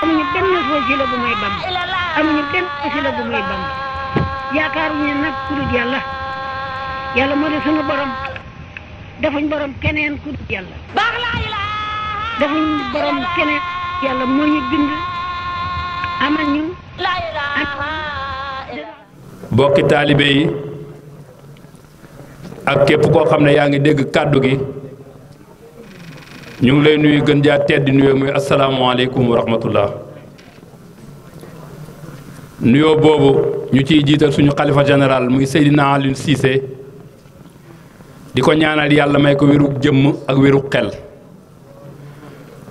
amuñu benn wasila bu may Bamba amuñu benn wasila bu may Bamba yaakaaruñu nag ku dul yàlla yàlla moo di sunu borom defuñ borom keneen ku dul yàlla defuñ borom keneen yàlla moo ñu bind amal ñu bokki taalibe yi ak képp koo xam ne yaa ngi dégg kàddu gi ñu ngi lay nuyu gën jaa tedd nuyoo muy asalaamaaleykum wa rahmatullah nuyoo boobu ñu ciy jiital suñu xalifa général muy Seydina Alioune Cissé di ko ñaanal yàlla may ko wérug jëmm ak wérug xel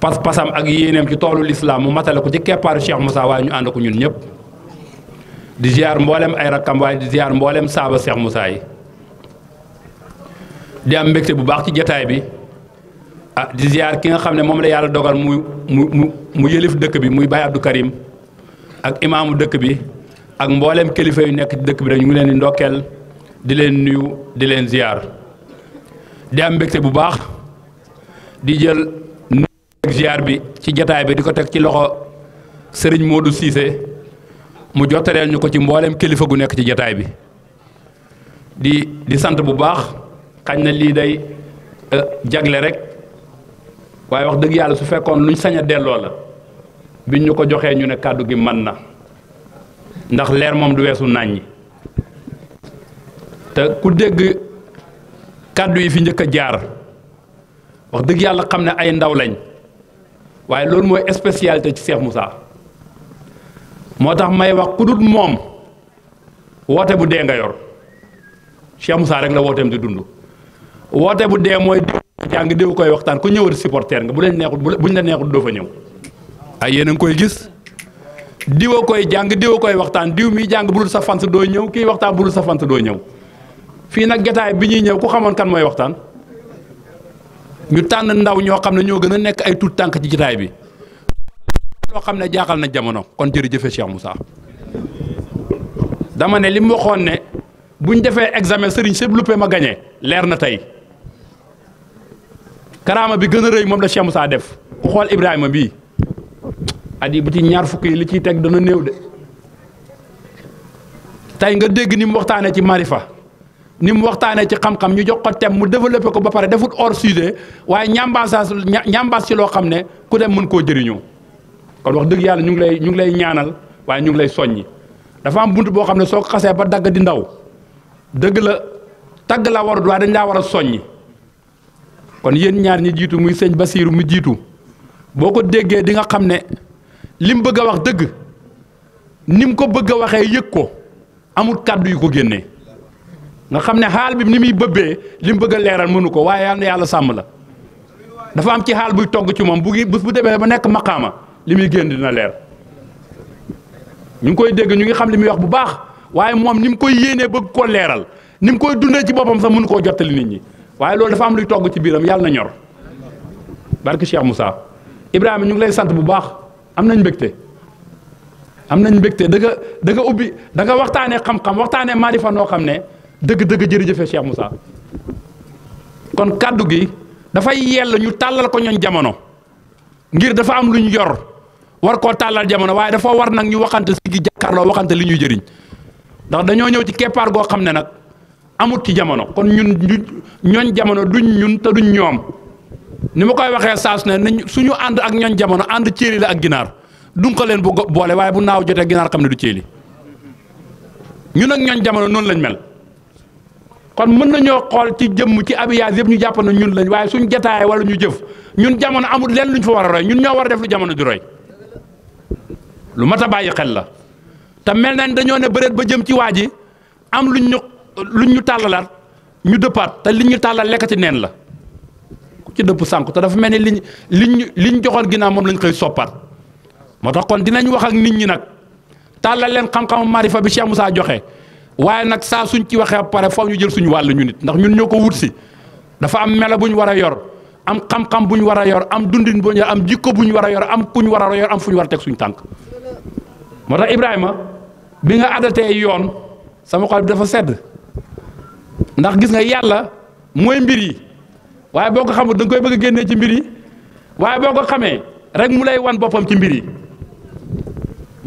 pas-pasam ak yéeneem ci toolu lislaam mu matale ko ci keppaaru Cheikh Moussa waaye ñu ànd ko ñun ñëpp di ziar mboolem ay rakkam waaye di ziar mboolem saaba Cheikh Moussa yi di am mbégte bu baax ci jataay bi di ziar ki nga xam ne moom la yàlla dogal mu yëlif dëkk bi muy Baye Abdou Karim ak imaamu dëkk bi ak mboolem kilifa yu nekk ci dëkk bi rek ñu ngi leen di ndokkeel di leen nuyu di leen ziar di am mbégte bu baax di jël nuyu ak ziar bi ci jataay bi di ko teg ci loxo Serigne Modou Cissé mu jottaleel ñu ko ci mboolem kilifa gu nekk ci jataay bi di sant bu baax xañ na lii day jagle rek waaye wax dëgg yàlla su fekkoon luñ sañ a delloo la biñ ñu ko joxee ñu ne kàddu gi man na ndax leer moom du weesu nàññi te ku dégg kàddu yi fi njëkk a jaar wax dëgg yàlla xam ne ay ndaw lañ waaye loolu mooy spécialité ci Cheikh Moussa moo tax may wax ku dul moom woote bu dee nga yor Cheikh Moussa rek la wooteem di dund woote bu dee mooy jàng diw koy waxtaan ku ñëwati supporter nga bu leen neexut buñ la neexut doo fa ñëw ay yéen a ngi koy gis diwa koy jàng diwa koy waxtaan diw mi jàng bu dul sa fans doo ñëw kii waxtaan bu dul sa fans doo ñëw fii nag jotaay bi ñuy ñëw ku xamoon kan mooy waxtaan ñu tànn ndaw ñoo xam ne ñoo gën a nekk ay tuut tànk ci jotaay bi loo xam ne jaaxal na jamono kon jërëjëfe Cheikh Moussa dama ne li mu waxoon ne buñ defee examen sëriñ sëb luppe ma gañe leer na tey karaama bi gën a rëy moom la Cheikh Moussa def ku xool Ibrahima bii at yi bu ci ñaar fukk yi li ciy teg dana néew de tey nga dégg ni mu waxtaanee ci marifa ni mu waxtaanee ci xam-xam ñu jox ko thème mu développé ko ba pare defut hors sujet waaye ñambaas ci loo xam ne ku dem mën koo jëriñoo kon wax dëgg yàlla ñu ngi lay ñaanal waaye ñu ngi lay soññi dafa am bunt boo xam ne soo ko xasee ba dagg di ndaw dëgg la tagg la warut waaye dañ laa war a soññi kon yéen ñaar ñi jiitu muy sëñ Basiiru mu jiitu boo ko déggee di nga xam ne lim bëgg a wax dëgg ni mu ko bëgg a waxee yëg ko amul kàddu yu ko génnee nga xam ne xaal bi ni muy bëbbee lim bëgg a leeral mënu ko waaye yal na yàlla sàmm la dafa am ci xaal buy togg ci moom bu demee ba nekk maqaama li muy génn dina leer ñu ngi koy dégg ñu ngi xam li muy wax bu baax waaye moom ni mu koy yéenee bëgg koo leeral ni mu koy dundee ci boppam sax mënu koo jottali nit ñi waaye loolu dafa am luy togg ci biiram yàlla na ñor barke Cheikh Moussa Ibrahima ñu ngi lay sant bu baax am nañ mbégte da nga ubbi da nga waxtaanee xam-xam waxtaanee marifa noo xam ne dëgg jërëjëfe Cheikh Moussa kon kàddu gi dafay yell ñu tàllal ko ñooñ jamono ngir dafa am lu ñu yor war koo tàllal jamono waaye dafa war nag ñu waxante si gi jàkkaarloo waxante li ñuy jëriñ ndax dañoo ñëw ci keppaar goo xam ne nag amut ci jamono kon ñooñ jamono duñ ñun te duñ ñoom ni ma koy waxee saas ne nañ suñu ànd ak ñooñ jamono ànd céeli la ak ginaar duñ ko leen bu boole waaye bu naaw jotee ginaar xam ne du céeli ñun ak ñooñ jamono noonu lañ mel kon mën nañoo xool ci jëmm ci abiyaas yëpp ñu jàpp na ñun lañ waaye suñ jataay wala ñu jëf ñun jamono amul leen luñ fa war a roy ñun ñoo war a def lu jamono di roy lu mat a bàyyi xel la te mel nañ dañoo ne bëreet ba jëm ci waa ji am luñ ñu tàllalaat ñu dëppaat te liñ ñu tàllal lekkati neen la ku ci dëpp sànku te dafa mel ni liñ joxoon ginnaaw moom lañ koy soppaat moo tax kon dinañ wax ak nit ñi nag tàllal leen xam-xamu marifa bi Cheikh Moussa joxe waaye nag saa suñ ci waxee pare foofu ñu jël suñu wàll ñu nit ndax ñun ñoo ko wut si dafa am melo bu ñu war a yor am xam-xam bu ñu war a yor am dundin bu ñu am jikko bu ñu war a yor am ku ñu war a yor am fu ñu war a teg suñu tànk moo tax Ibrahima bi nga adatee yoon sama xol bi dafa sedd ndax gis nga yàlla mooy mbir yi waaye boo ko xamul da nga koy bëgg a génnee ci mbir yi waaye boo ko xamee rek mu lay wan boppam ci mbir yi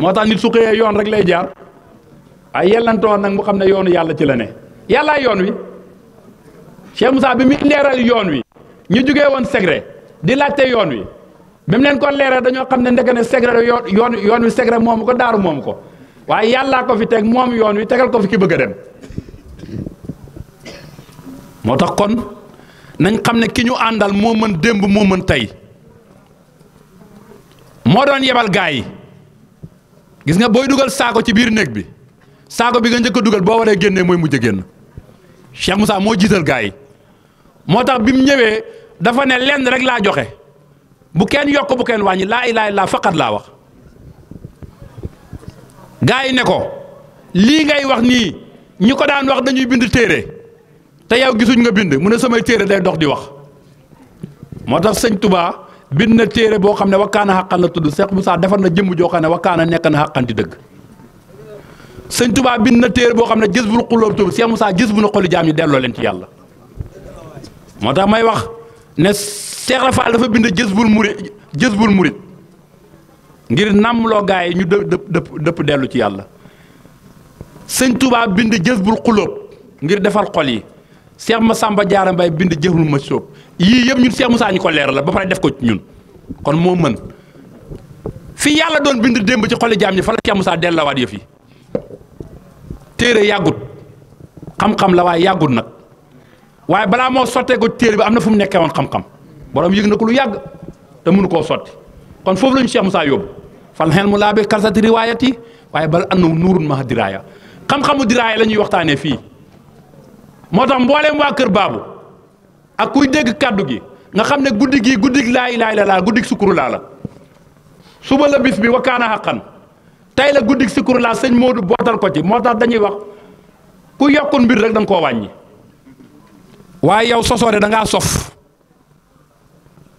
moo tax nit su xëyee yoon rek lay jaar ay yellantoon nag mu xam ne yoonu yàlla ci la ne yàllaa yoon wi Cheikh Moussa bi mu leeral yoon wi ñu jugee woon Segre di laajte yoon wi bi mu leen ko leeral dañoo xam ne ndeke ne Segre yoon wi Segre moomu ko daaru moomu ko waaye yàllaa ko fi teg moom yoon wi tegal ko fi ki bëgg a dem moo tax kon nañ xam ne ki ñu àndal moo mën démb moo mën tey moo doon yebal gaa yi gis nga booy dugal saako ci biir néeg bi saako bi nga njëkk a dugal boo waree génnee mooy mujj a génn Cheikh Moussa moo jiital gaa yi moo tax bi mu ñëwee dafa ne lenn rek laa joxe bu kenn yokk bu kenn wàññi laa ilaaha illallaah faqat laa wax gaa yi ne ko lii ngay wax nii ñi ko daan wax dañuy bind téere te yow gisuñ nga bind mu ne samay téere day dox di wax moo tax sëñ Touba bind na téere boo xam ne wakkaana xaqan la tudd Cheikh Moussa defar na jëmm joo xam ne wakkaana nekk na xaqan di dëgg sëñ Touba bind na téere boo xam ne gis bul xulóob tudd Cheikh Moussa gis bu na xoli jaam ñi delloo leen ci yàlla moo tax may wax ne Cheikh Rafal dafa bind gis bul murit ngir nàmmloo gaa yi ñu dëpp dellu ci yàlla sëñ Touba bind gis bul xulóob ngir defar xol yi Cheikh Massamba Diarra Mbaye bind jëful ma sóob yii yëpp ñun Cheikh Moussa ñu ko leeral la ba pare def ko ci ñun kon moo mën fi yàlla doon bind démb ci xoli jaam ñi fa la Cheikh Moussa dellawaat yëf yi téere yàggut xam-xam la waaye yàggut nag waaye balaa moo sottee ko téere bi am na fu mu nekkee woon xam-xam borom yëg na ko lu yàgg te mënu koo sotti kon foofu la ñu Cheikh Moussa yóbbu fal xel mu laa bi karsati riwaayat yi waaye bal annahu nuurun ma diraaya xam-xamu diraaya la ñuy waxtaanee fii moo tax mbooleem waa kër baabu ak kuy dégg kàddu gi nga xam ne guddi gii guddig laa ilaaha illallaah guddig sukuru laa la suba la bis bi wakkaana xaqan tey la guddig sukuru laa sëñ Modou bootal ko ci moo tax dañuy wax ku yokkul mbir rek da nga koo wàññi waaye yow sosoo de da ngaa sof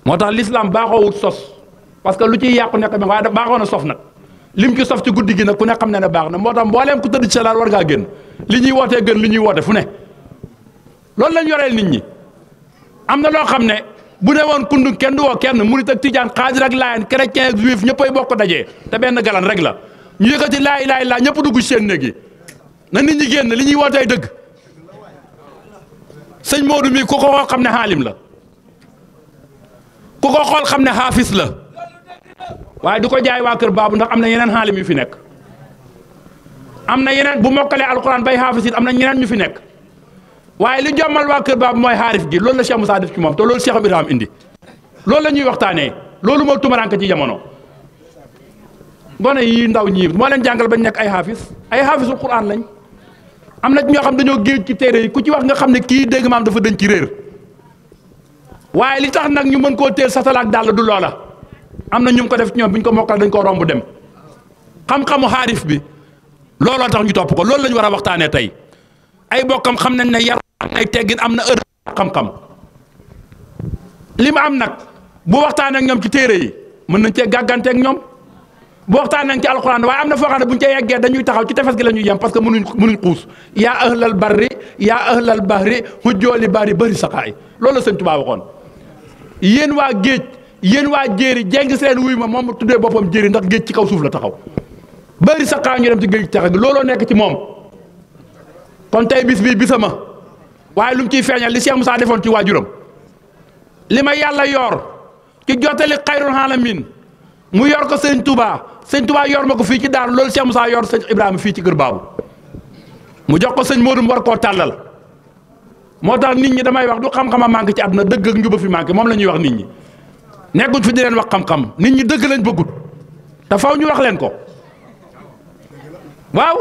moo tax l'islam baaxoowut sos parce que lu ciy yàqu nekk bi waaye baaxoo na sof nag lim ci sof ci guddi gi nag ku ne xam ne ne baax na moo tax mbooleem ku tëdd ci sa laal war ngaa génn li ñuy wootee gën li ñuy woote fu ne loolu lañ yoreel nit ñi am na loo xam ne bu ne woon kundung kenn du woo kenn murit ak tijaan xaadir ak laayeen chrétien ak juif ñëppay bokk dajee te benn galan rek la ñu yëkkati laa ilaaha illallaah ñëpp dugg ci seen néeg yi na nit ñi génn li ñuy wootee dëgg sëñ Modou mii ku ko xool xam ne xaalim la ku ko xool xam ne xaafis la waaye du ko jaay waa kër baabu ndax am na yeneen xaalim yu fi nekk am na yeneen bu mokkalee alxuraan bay xaafis it am na ñeneen ñu fi nekk waaye li jommal waa kër baabu mooy xaarif gi loolu la Cheikh Moussa def ci moom te loolu Cheikh Ibrahima indi loolu la ñuy waxtaanee loolu moo tumaranke ci jamono gone yi ndaw ñii moo leen jàngal bañ nekk ay xaafisul Quraan lañ am na ñoo xam dañoo géej ci téere yi ku ci wax nga xam ne kii dégg maam dafa dëñ ci réer waaye li tax nag ñu mën koo teel satalaak dàll du loola am na ñu ko def ci ñoom bu ñu ko mokkal dañ koo romb dem xam-xamu xaarif bi looloo tax ñu topp ko loolu la ñu war a waxtaanee tey ay bokkam xam nañ ne yar am nay teggin am na heure xam-xam li mu am nag bu waxtaanee ak ñoom ci téere yi mën nañ cee gàgganteeg ñoom bu waxtaanee ci alxuraan waaye am na foo xam ne bu ñu cee yeggee dañuy taxaw ci tefes gi la ñuy yem parce que mënuñ xuus yaa ahlal barri yaa ahlal bahri hujjooli bari bëri saqaay loolu la sëñ Tuubaa waxoon yéen waa géej yéen waa jéeri jéng seen wuy ma moom tuddee boppam jéeri ndax géej ci kaw suuf la taxaw bëri saqaay ñu dem ci géej tax gi looloo nekk ci moom kon tey bis bii bisama waaye lu mu ciy feeñal li Cheikh Moussa defoon ci waajuram li ma yàlla yor ci jottali xayrul alamin mu yor ko sëñ Touba sëñ Touba yor ma ko fii ci daar loolu Cheikh Moussa yor sëñ Ibrahima fii ci kër baabu mu jox ko sëñ Modou mu war koo tàllal moo tax nit ñi damay wax du xam-xam a manqué ci àdduna dëgg ak njuba fi manqué moom la ñuy wax nit ñi nekkuñ fi di leen wax xam-xam nit ñi dëgg lañ bëggut te faw ñu wax leen ko waaw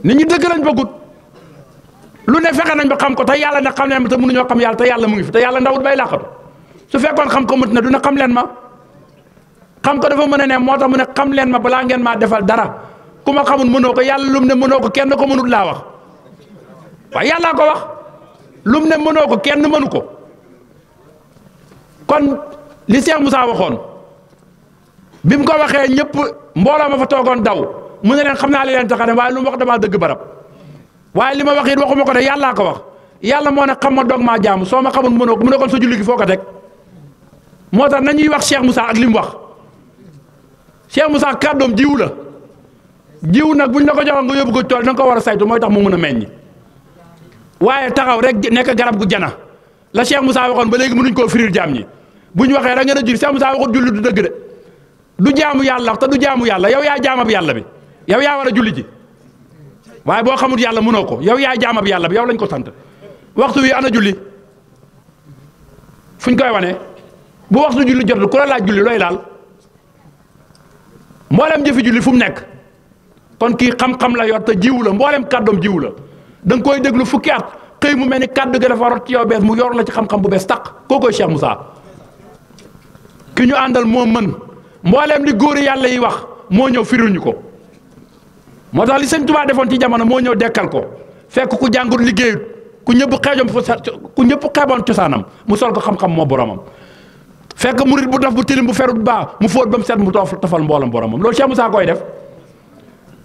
nit ñi dëgg lañ bëggut lu ne fexe nañ ba xam ko te yàlla ne xam leen ma te mënuñoo xam yàlla te yàlla mu ngi fi te yàlla ndawut bay làqatu su fekkoon xam ko mut ne du ne xam leen ma xam ko dafa mën a ne moo tax mu ne xam leen ma balaa ngeen maa defal dara ku ma xamul mënoo ko yàlla lum ne mënoo ko kenn ko mënut laa wax waaye yàllaa ko wax lum ne mënoo ko kenn mënu ko kon li Cheikh Moussa waxoon bi mu ko waxee ñëpp mbooloo ma fa toogoon daw mu ne leen xam naa li leen tax a dem waaye lu mu wax damaa dëgg barab waaye li ma wax it waxuma ko de yàllaa ko wax yàlla moo ne xam ma doog maa jaamu soo ma xamul mënoo ko mu ne kon sa julli gi foo ko teg moo tax nañuy wax Cheikh Moussa ak li mu wax Cheikh Moussa kàddoom jiwu la jiw nag buñ la ko joxoon nga yóbbu ko tool da nga ko war a saytu mooy tax mu mën a meññ waaye taxaw rek nekk garab gu jana la Cheikh Moussa waxoon ba léegi mënuñ koo firil jaam ñi buñ waxee rek ngeen a julli Cheikh Moussa waxut julli du dëgg de du jaamu yàlla te du jaamu yàlla yow yaa jaamab yàlla bi yow yaa war a julli ji waaye boo xamul yàlla mënoo ko yow yaa jaamab yàlla bi yow lañ ko sant waxtu wi ana julli fuñ koy wane bu waxtu julli jotul ku la laaj julli looy laal mboolem jëfi julli fu mu nekk kon kii xam-xam la yor te jiwu la mboolem kàddoom jiwu la da nga koy déglu fukki at xëy mu mel ni kàddu gi dafa rot ci yow bees mu yor la ci xam-xam bu bees taq koo koy Cheikh Moussa ki ñu àndal moo mën mboolem li góori yàlla yi wax moo ñëw firil ñu ko moo tax li sëñ Tuubaa defoon ci jamono moo ñëw dekkal ko fekk ku jàngut liggéeyut ku ñëpp xeeboon cosaanam mu sol ko xam-xam moo boromam fekk murit bu def bu tilim bu ferut baa mu fóot ba mu set mu tofal mboolam boromam loolu Cheikh Moussa koy def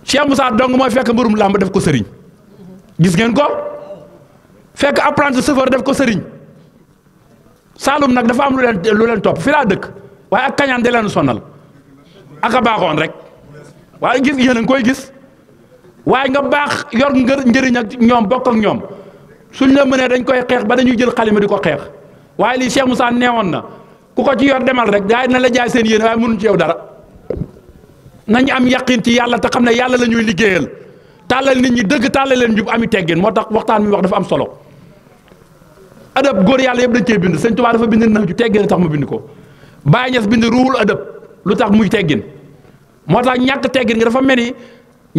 Cheikh Moussa dong mooy fekk mbërum làmb def ko sëriñ gis ngeen ko fekk apprenti chauffeur def ko sëriñ Saalum nag dafa am lu leen topp fi laa dëkk waaye ak kañaan de leen sonal ak a baaxoon rek waaye gis yéen a ngi koy gis waaye nga baax yor njëriñ ak ñoom bokk ak ñoom suñ la mënee dañ koy xeex ba dañuy jël xalima di ko xeex waaye lii Cheikh Moussa neewoon na ku ko ci yor demal rek gars yi na la jaay seen yéene waaye mënuñ ci yow dara nañ am yaqin ci yàlla te xam ne yàlla la ñuy liggéeyal tàllal nit ñi dëgg tàllal leen njub ami teggin moo tax waxtaan mi wax dafa am solo adab góor yàlla yëpp dañ cee bind sëñ Tuubaa dafa bind na ju teggin tax mu bind ko Baay Ñas bind ruuhul adab lu tax muy teggin moo tax ñàkk teggin nga dafa mel ni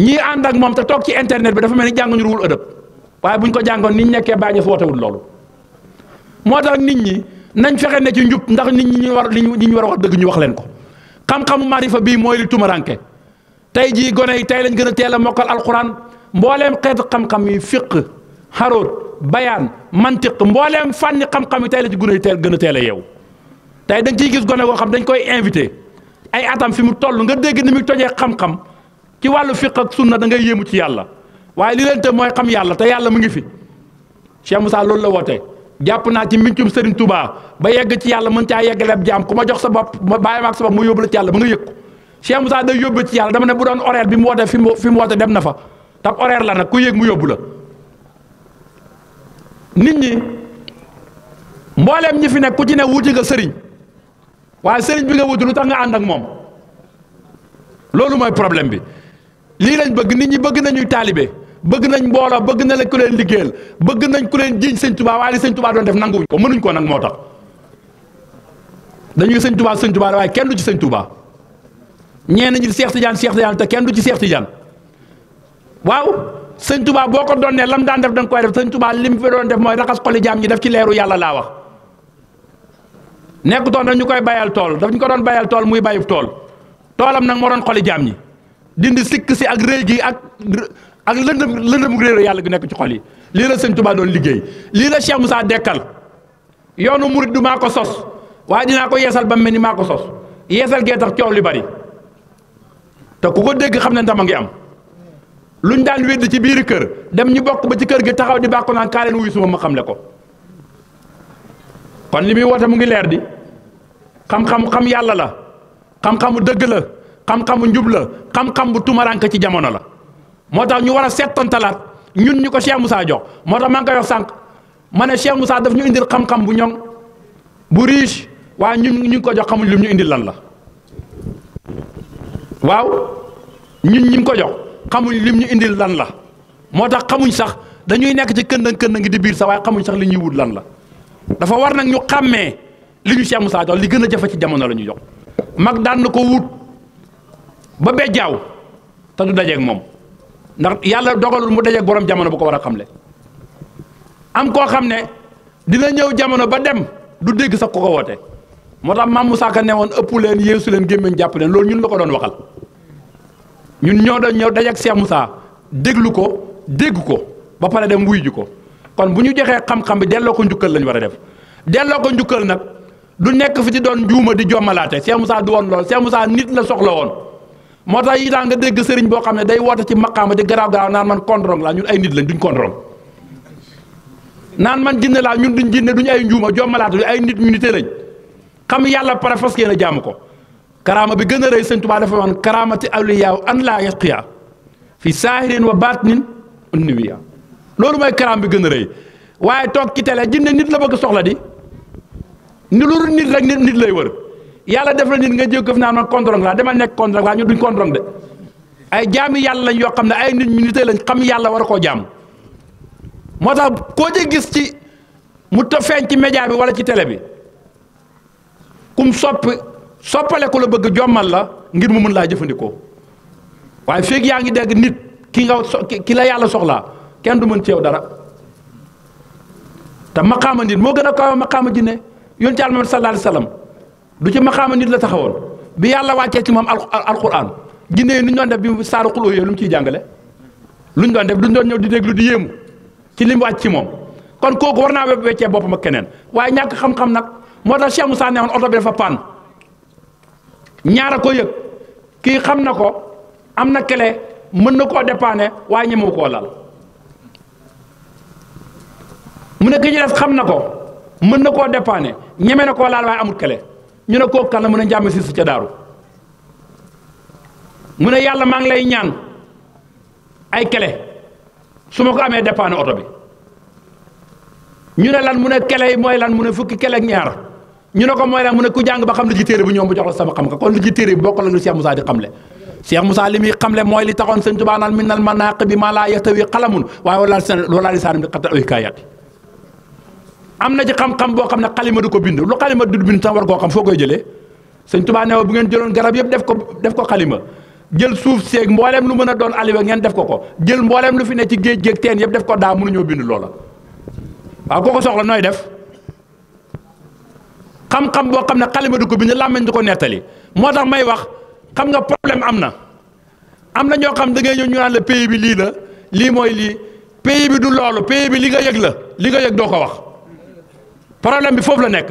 ñii ànd ak moom te toog ci internet bi dafa mel ni jànguñu ruuhul adab waaye buñ ko jàngoon niñ nekkee Baay Ñas wootewul loolu moo tax nit ñi nañ fexe ne ci njub ndax nit ñi ñu war a wax dëgg ñu wax leen ko xam-xamu marifa bii mooy li tumaranke tey jii gone yi tey lañ gën a teel a mokkal alquran mbooleem xeetu xam-xam yi fiq xaroot bayaan mantiq mbooleem fànni xam-xam yi tey la ci gune yi gën a teel a yeewu tey da nga ciy gis gone goo xam dañ koy invité ay atam fi mu toll nga dégg ni muy tojee xam-xam ci wàllu fiq ak sunna da ngay yéemu ci yàlla waaye li leen te mooy xam yàlla te yàlla mu ngi fi Cheikh Moussa loolu la woote jàpp naa ci mbincum Serigne Touba ba yegg ci yàlla mën caa yeggale ab jaam ku ma jox sa bopp ma bàyyi ma ak sa bopp mu yóbbu la ci yàlla ba nga yëg ko Cheikh Moussa day yóbbu ci yàlla dama ne bu doon horaire bi mu woote fi mu woote dem na fa tab horaire la nag ku yëg mu yóbbu la nit ñi mbooleem ñi fi nekk ku ci ne wuti nga sëriñ waaye sëriñ bi nga wuti lu tax nga ànd ak moom loolu mooy problème bi lii lañ bëgg nit ñi bëgg nañuy taalibe bëgg nañ mbooloo bëgg na la ku leen liggéeyal bëgg nañ ku leen jiiñ sëñ Tuubaa waaye li sëñ Tuubaa doon def nanguwuñ ko mënuñ ko nag moo tax dañuy sëñ Tuubaa waaye kenn du ci sëñ Tuubaa ñeen ñi di Seex Tijaan te kenn du ci Seex Tijaan waaw sëñ Tuubaa boo ko doon ne lam daan def da nga koy def sëñ Tuubaa lim fi doon def mooy raxas xoli jaam ñi def ci leeru yàlla laa wax nekkutoon dañu koy bayal tool daf ñu ko doon bayal tool muy bayub tool toolam nag moo doon xoli jaam ñi dindi sikk si ak réy gi ak lëndëm réer yàlla gi nekk ci xol yi lii la sëñ Tuubaa doon liggéey lii la Cheikh Moussa dekkal yoonu murit du maa ko sos waaye dinaa ko yeesal ba mel ni maa ko sos yeesal gee tax coow li bari te ku ko dégg xam ne ndam a ngi am luñ daan wédd ci biiri kër dem ñu bokk ba ci kër gi taxaw di bàkku naan kaa leen wuyu suma ma xamle ko kon li muy woote mu ngi leer di xam yàlla la xam-xamu dëgg la xam-xamu njub la xam-xam bu tumaranke ci jamono la moo tax ñu war a settantalaat ñun ñu ko Cheikh Moussa jox moo tax maa ngi koy wax sànq ma ne Cheikh Moussa daf ñu indil xam-xam bu ñoŋ bu riche waaye ñun ñu ngi ko jox xamuñ lu ñu indil lan la waaw ñun ñi ko jox xamuñ lim ñu indil lan la moo tax xamuñ sax dañuy nekk ci këndëng ngi di biir sax waaye xamuñ sax li ñuy wut lan la dafa war nag ñu xàmmee li ñu Cheikh Moussa jox li gën a jafe ci jamono la ñu jox mag daan na ko wut ba bejjaaw te du dajeeg moom ndax yàlla dogalul mu dajeeg borom jamono bu ko war a xamle am koo xam ne dina ñëw jamono ba dem du dégg sax ku ko woote moo tax Maam Moussa Ka ne woon ëpp leen yeesu leen gémmeñ jàpp leen loolu ñun la ko doon waxal ñun ñoo doon ñëw dajeeg Cheikh Moussa déglu ko dégg ko ba pare dem wuy ji ko kon bu ñu joxee xam-xam bi delloo ko njukkal lañ war a def delloo ko njukkal nag du nekk fi ci doon njuuma di jommalaate Cheikh Moussa du woon lool Cheikh Moussa nit la soxla woon moo tax yi daan nga dégg sëriñ boo xam ne day woote ci maqaama di garaaw naan man kondrong laa ñun ay nit lañ duñ kondrong naan man jinne laa ñun duñ jinne duñ ay njuuma jommalaate ay nit ñu nite lañ xam yàlla pare fas yéene jaamu ko karaama bi gën a rëy sëñ Tuubaa dafa woon karaamati awliyaaw an laa yasqiya fi saahirin wa baatinin unniwiya loolu mooy karaam bi gën a rëy waaye toog ci télé jinne nit la bëgg soxla di ni lu nit rek nit lay wër yàlla def la nit nga jël ko fi naan man kondorong laa demal nekk kondorong laa ñu duñ kondorong de ay jaami yàlla lañ yoo xam ne ay nit ñu nitee lañ xam yàlla war a koo jaam moo tax koo ci gis ci mu feeñ ci média bi wala ci télé bi kum soppale ku la bëgg jommal la ngir mu mën laa jëfandikoo waaye feeg yaa ngi dégg nit ki la yàlla soxlaa kenn du mën ci yow dara te maqaama nit moo gën a kaw maqaama jinne yonent Yàlla Muhammad sallallahu alayhi wa sallam du ci maqaama nit la taxawoon bi yàlla wàccee ci moom alquran jinne yi nu ñu doon def bi saaru xuloo yooyu lu mu ciy jàngale lu ñu doon def duñ doon ñëw di déglu di yéemu ci li mu wàcc ci moom kon kooku war naa weccee boppam ak keneen waaye ñàkk xam-xam nag moo tax Cheikh Moussa ne woon oto bi dafa paan ñaara ko yëg kii xam na ko am na kele mën na koo dépanner waaye ñemewu koo lal mu ne ki ci des xam na ko mën na koo dépanner ñeme na koo laal waaye amul kele ñu ne kooku kan la mën a njàmm si ca daaru mu ne yàlla maa ngi lay ñaan ay kele su ma ko amee dépanner oto bi ñu ne lan mu ne kele yi mooy lan mu ne fukki kele ak ñaar ñu ne ko mooy lan mu ne ku jàng ba xam li ci téere bi ñoom bu jox la sama xam-xam kon li ci téere bi bokk la lu Cheikh Moussa di xamle Cheikh Moussa li muy xamle mooy li taxoon sëñ Tuubaa naan minal manaaqibi maa laa yahtawi qalamun waaye wala lisaan bi xatta hikaayat am na ci xam-xam boo xam ne xalima du ko bind lu xalima du bind tam war koo xam foo koy jëlee sëñ Tuubaa ne bu ngeen jëloon garab yëpp def ko xalima jël suuf seeg mbooleem lu mën a doon aliwa ngeen def ko jël mbooleem lu fi ne ci géej géej teen yëpp def ko daa mënuñoo bind loola waaw koo ko soxla nooy def xam-xam boo xam ne xalima du ko bind làmmiñ du ko nettali moo tax may wax xam nga problème am na ñoo xam da ngay ñëw ñu naan la pays bi lii la lii mooy lii pays bi du loolu pays bi li nga yëg la li nga yëg doo ko wax problème bi foofu la nekk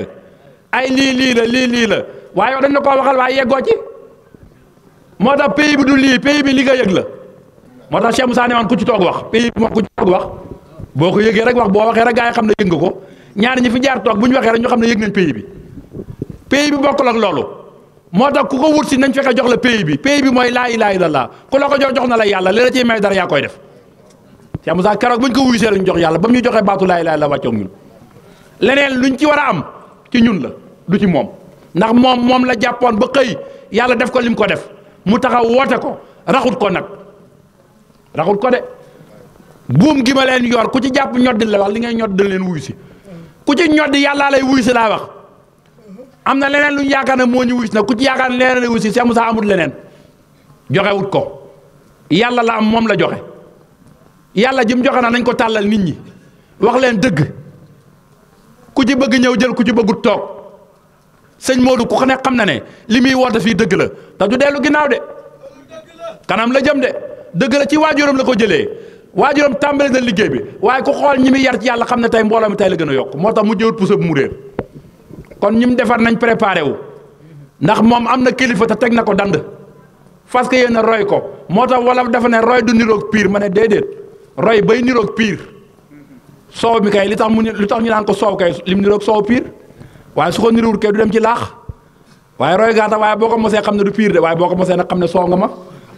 ay lii la waaye yow dañ la koo waxal waaye yeggoo ci moo tax pays bi du lii pays bi li nga yëg la moo tax Cheikh Moussa ne woon ku ci toog wax pays bi moom ku ci toog wax boo ko yëgee rek wax boo waxee rek gaa yi xam ne yëg nga ko ñaari ñi fi jaar toog bu ñu waxee rek ñu xam ne yëg nañ pays bi bokkul ak loolu moo tax ku ko wut si nañ fexe jox la pays bi mooy laa ilaaha illallaah ku la ko jox na la yàlla li la ciy may dara yaa koy def Cheikh Moussa keroog bu ñu ko wuyu see lañ jox yàlla ba mu ñu joxee baatu laa ilaaha illallaah wàccoog ñun leneen luñ ci war a am ci ñun la du ci moom ndax moom la jàppoon ba xëy yàlla def ko lim ko def mu taxaw woote ko raxut ko nag raxut ko de buum gi ma leen yor ku ci jàpp ñoddi la wax li ngay ñodd dana leen wuyu si ku ci ñoddi yàllaa lay wuyu si laa wax am na leneen lu ñu yaakaar ne moo ñu wuyu si nag ku ci yaakaar ne leneen lay wuyu si Cheikh Moussa amul leneen joxewut ko yàlla la am moom la joxe yàlla jëm joxe na nañ ko tàllal nit ñi wax leen dëgg ku ci bëgg ñëw jël ku ci bëggut toog sëñ Modou ku ne xam na ne li muy woote fii dëgg la te du dellu ginnaaw de kanam la jëm de dëgg la ci waajuram la ko jëlee waajuram tàmbali na liggéey bi waaye ku xool ñi muy yar ci yàlla xam ne tey mbooloo mi tey la gën a yokk moo tax mu jëwut puso bu mu réer kon ñi mu defar nañ préparé wu ndax moom am na kilifa te teg na ko dand parce que yéen a roy ko moo tax wala dafa ne roy du niroog piir ma ne déedéet roy bay niroog piir soow mi kay li tax ñu naan ko soow kay lim niroog soow piir waaye su ko niruwul kay du dem ci laax waaye roy gaa tax waaye boo ko mosee xam ne du piir de waaye boo ko mosee nag xam ne soow nga ma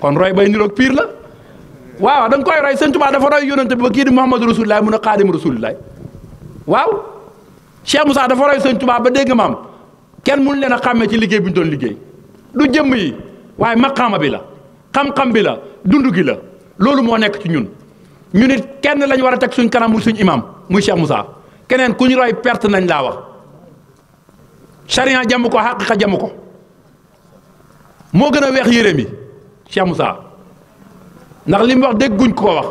kon roy bay niroog piir la waaw da nga koy roy sëñ Tuubaa dafa roy yonante bi ba kii di Muhammadu Rasulullah mun a xaadimu Rasulullah waaw Cheikh Moussa dafa roy sëñ Tuubaa ba dégg maam kenn mënu leen a xàmmee ci liggéey bi ñu doon liggéey du jëmm yi waaye maqaama bi la xam-xam bi la dund gi la loolu moo nekk ci ñun ñu nit kenn lañ war a teg suñ kanam muy suñ imam muy Cheikh Moussa keneen ku ñu roy perte nañ laa wax charia jàmm ko xaqiqa jàmm ko moo gën a weex yére mi Cheikh Moussa ndax li mu wax dégguñ ko wax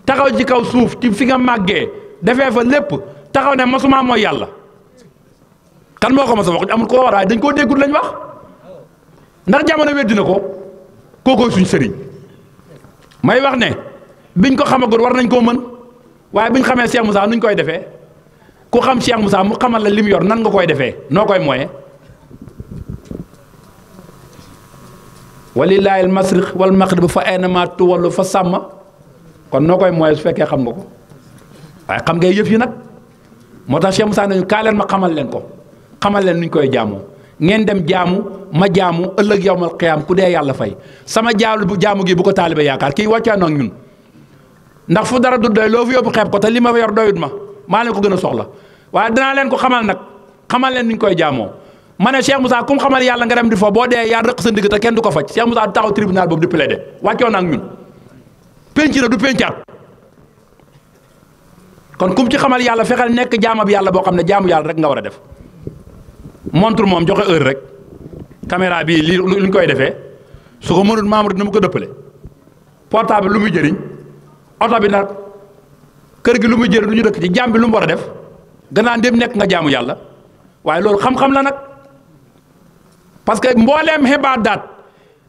taxaw ci kaw suuf ci fi nga màggee defee fa lépp taxaw ne masuma mooy yàlla kan moo ko mas a wax amul koo war waaye dañ koo déggul lañ wax ndax jamono weddi na ko kookooy suñ sëriñ may wax ne biñ ko xamagul war nañ koo mën waaye biñ xamee Cheikh Moussa nuñ koy defee ku xam Cheikh Moussa mu xamal la lim yor nan nga koy defee noo koy mooyee walillaahi al masriq wal maghrib fa aynama tuwallu fa sàmma kon noo koy mooyee su fekkee xam nga ko waaye xam ngay yëf yi nag moo tax Cheikh Moussa nañu kaa leen ma xamal leen ko xamal leen nuñ koy jaamoo ngeen dem jaamu ma jaamu ëllëg yawmal qiyaam ku dee yàlla fay sama jaamu gi bu ko taalibe yaakaar kii wàccee na ak ñun ndax fu dara du doy loo fi yóbbu xeeb ko te li ma yor doyut maa leen ko gën a soxla waaye dinaa leen ko xamal nag xamal leen ni ñu koy jaamoo ma ne Cheikh Moussa kum xamal yàlla nga dem di fo boo dee yaa rëq sa ndigg te kenn du ko faj Cheikh Moussa du taxaw tribunal boobu di plaider wàccoo na ak ñun penc na du pencaat kon kum ci xamal yàlla fexeel nekk jaamab yàlla boo xam ne jaamu yàlla rek nga war a def montre moom joxe heure rek caméra bii lii lu ñu koy defee su ko mënul Mamadou dina mu ko dëppale portable lu muy jëriñ oto bi nag kër gi lu muy jëriñ lu ñu dëkk ci jaam bi lu mu war a def gannaaw ndéem nekk nga jaamu yàlla waaye loolu xam-xam la nag parce que mbooleem xibaadaat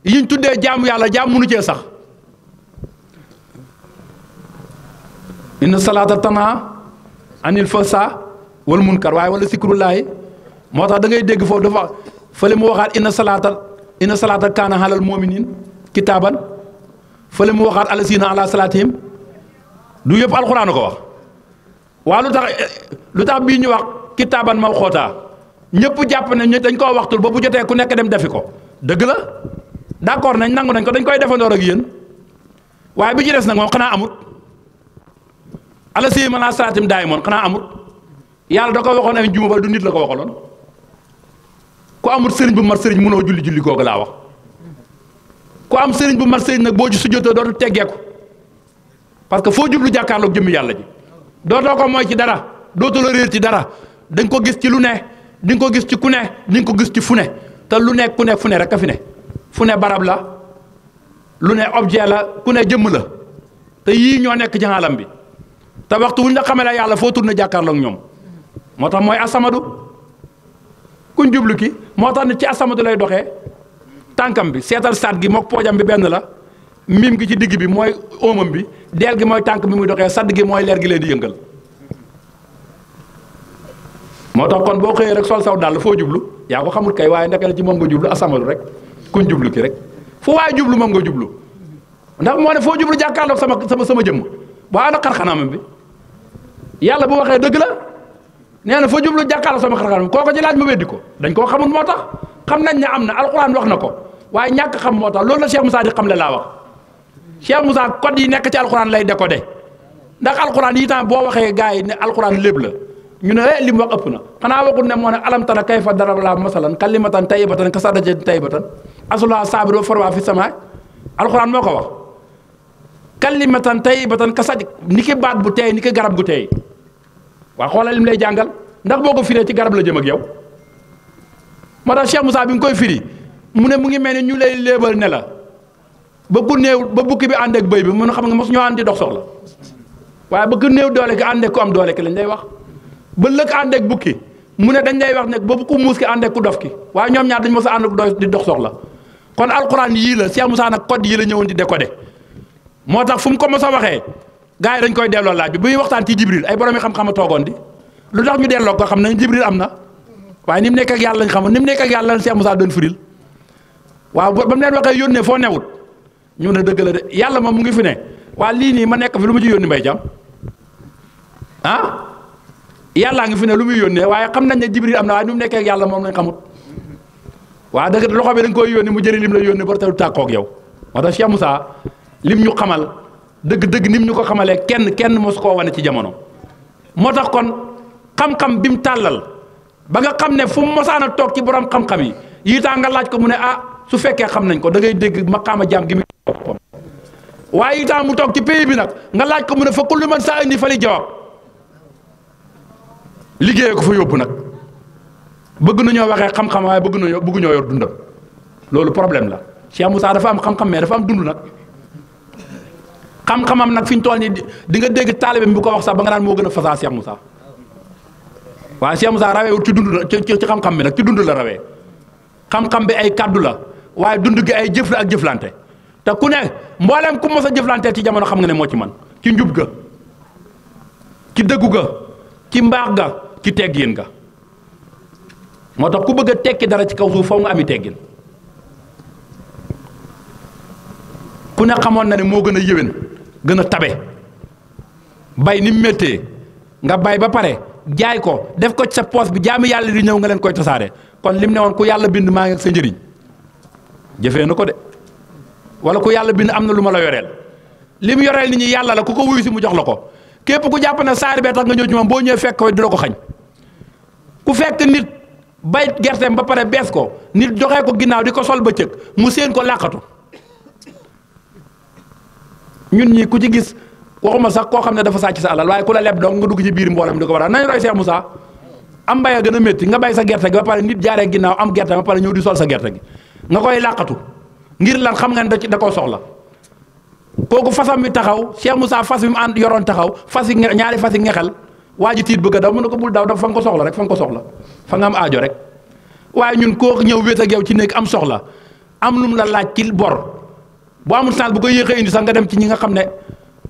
yiñ tuddee jaamu yàlla jaam mënu cee sax inna salaata tanha anil fahsaa'i wal munkar waaye wala sikrullaahi moo tax da ngay dégg foofu dafa fële mu waxaat inna salaata kaana alal mu'miniin kitaaban fële mu waxaat allasiina ala salaatihim du yëpp alxuraan ko wax waaw lu tax bii ñu wax kitaaban mawquutaa ñëpp jàpp ne dañ koo waxtul ba bu jotee ku nekk dem defi ko dëgg la d'accord nañ nangu nañ ko dañ koy defandoor ak yéen waaye bi ci des nag moom xanaa amut allasiina ala salaatihim daa'imoon xanaa amut yàlla da ko waxoon ay juma ba du nit la ko waxaloon ku amul sëriñ bu mat sëriñ mënoo julli googu laa wax ku am sëriñ bu mat sëriñ nag boo ci sujjotoo dootu teggeeku parce que foo jublu jàkkaarloog jëmmi yàlla ji dootoo ko mooy ci dara dootoo la réer ci dara dañ ko gis ci lu ne di nga ko gis ci ku ne di nga ko gis ci fu ne te lu nekk ku ne fu ne rek a fi ne fu ne barab la lu ne objet la ku ne jëmm la te yii ñoo nekk ci alam bi te waxtu wuñ la xamee yàlla foo tourné jàkkaarloog ñoom moo tax mooy asamadu kuñ jublu ki moo tax ne ci asamadu lay doxee tànkam bi seetal saat gi mook poojam bi benn la mim gi ci digg bi mooy óomam bi deel gi mooy tànk bi muy doxee sadd gi mooy leer gi leen di yëngal moo tax kon boo xëyee rek sol saw dàll foo jublu yaa ko xamul kay waaye ndeke na ci moom nga jublu asamadu rek kuñ jublu ki rek fu waaye jublu moom nga jublu ndax moo ne foo jublu jàkkaarloog sama jëmm boo ana xarxanamam bi yàlla bu waxee dëgg la nee na foo jublu jàkkaarloog sama xarxanam kooko ci laaj ma weddi ko dañ koo xamul moo tax xam nañ ne am na alxuraan wax na ko waaye ñàkk xam moo tax loolu la Cheikh Moussa di xam le laa wax Cheikh Moussa code yi nekk ci alxuraan lay décoder ndax alxuraan yi tam boo waxee gars yi ne alxuraan lépp la ñu ne li mu wax ëpp na xanaa waxul ne moo ne alam tara kayfa daraba laahu masalan kalimatan tayyibatan ka sadaqatin tayyibatan asluhaa saabitun wa far'uhaa fi samaa alxuraan moo ko wax kalimatan tayyibatan ka sadaq ni ki baat bu teey ni ki garab gu teey waa xoolal lim lay jàngal ndax boo ko firee ci garab la jëm ak yow moo tax Cheikh Moussa bi nga koy firi mu ne mu ngi mel ni ñu lay léebal ne la ba ku néew ba bukki bi ànd ak bëy bi mun xam nga mos ñoo ànd di dox soxla waaye ba ku néew doole gi ànd ak ku am doole ki lañ lay wax ba lëkk ànd ak bukki mu ne dañ lay wax ne ba ku muus ki ànd ak ku dof ki waaye ñoom ñaar dañ mos a ànd di dox soxla kon alxuraan yii la Cheikh Moussa nag code yii la ñëwoon di décoder moo tax fu mu ko mos a waxee gars yi dañ koy delloo laaj bi bu ñuy waxtaan ci Jibril ay borom yi xam-xam a toogoon di lu tax ñu delloo ko xam nañ Jibril am na waaye ni mu nekk ak yàlla lañ xamoon ni mu nekk ak yàlla lañ Cheikh Moussa doon firil waaw ba mu leen waxee yónnee foo newut ñu ne dëgg la de yàlla moom mu ngi fi ne waa lii nii ma nekk fi lu mu ci yónni mbay jam ah yàllaa ngi fi ne lu muy yónnee waaye xam nañ ne Jibril am na waaye ni mu nekkee ak yàlla moom lañ xamut waaw dëgg loxo bi dañ koy yónni mu jëri lim la yónni ba te du tàkkoog yow moo tax Cheikh Moussa lim ñu xamal dëgg-dëgg nim ñu ko xamalee kenn mos koo wane ci jamono moo tax kon xam-xam bi mu tàllal ba nga xam ne fu mu mosaan a toog ci borom xam-xam yi yiitaa nga laaj ko mu ne ah su fekkee xam nañ ko da ngay dégg maqaama jaam gi mu waaye yiitaa mu toog ci pays bi nag nga laaj ko mu ne fa kullu man saa indi fa li jawaab liggéeyee ko fa yóbbu nag bëgg nañoo waxee xam-xam waaye bëgguñoo yor dundam loolu problème la Cheikh Moussa dafa am xam-xam mais dafa am dund nag xam-xamam nag fi ñu toll nii di nga dégg taalibe bi bu ko wax sax ba nga naan moo gën a fasaa Cheikh Moussa waaye Cheikh Moussa raweewul ci dund la ci xam-xam bi nag ci dund la rawee xam-xam bi ay kaddu la waaye dund gi ay jëf la ak jëflante te ku ne mboolem ku mos a jëflanteel ci jamono xam nga ne moo ci man ci njub ga ci dëggu ga ci mbaax ga ci teggin ga moo tax ku bëgg a tekki dara ci kaw suuf foo nga ami teggin ku ne xamoon na ne moo gën a yéwén gën a tabe bay ni mu méttee nga bay ba pare jaay ko def ko ci sa poos bi jaami yàlla di ñëw nga leen koy tasaare kon lim ne woon ku yàlla bind maa ngi ak sa njëriñ jëfee na ko de wala ku yàlla bind am na lu ma la yoreel lim yoreel nit ñi yàlla la ku ko wuyu si mu jox la ko képp ku jàpp ne saari bee tax nga ñëw ci moom boo ñëwee fekk ko du la ko xañ ku fekk nit bay gerteem ba pare bees ko nit joxee ko ginnaaw di ko sol ba cëg mu séen ko làqatu ñun ñi ku ci gis waxuma sax koo xam ne dafa sàcc sa alal waaye ku la leb donc nga dugg ci biir mboolem di ko waral nañ roy Cheikh Moussa am mbay a gën a métti nga bay sa gerte gi ba pare nit jaaree ginnaaw am gerte ba pare ñëw di sol sa gerte gi nga koy làqatu ngir lan xam nga ne da koo soxla kooku fasam mi taxaw Cheikh Moussa fas bi mu ànd yoroon taxaw fas yi ñaari fas yi ngexel waa ji tiit bëgg a daw mu ne ko bul daw dafa fa nga ko soxla rek fa nga ko soxla fa nga am aajo rek waaye ñun koo ñëw wéet ak yow ci nekk am soxla am lu mu la laaj ci bor bu amul sens bu ko yéexee indi sax nga dem ci ñi nga xam ne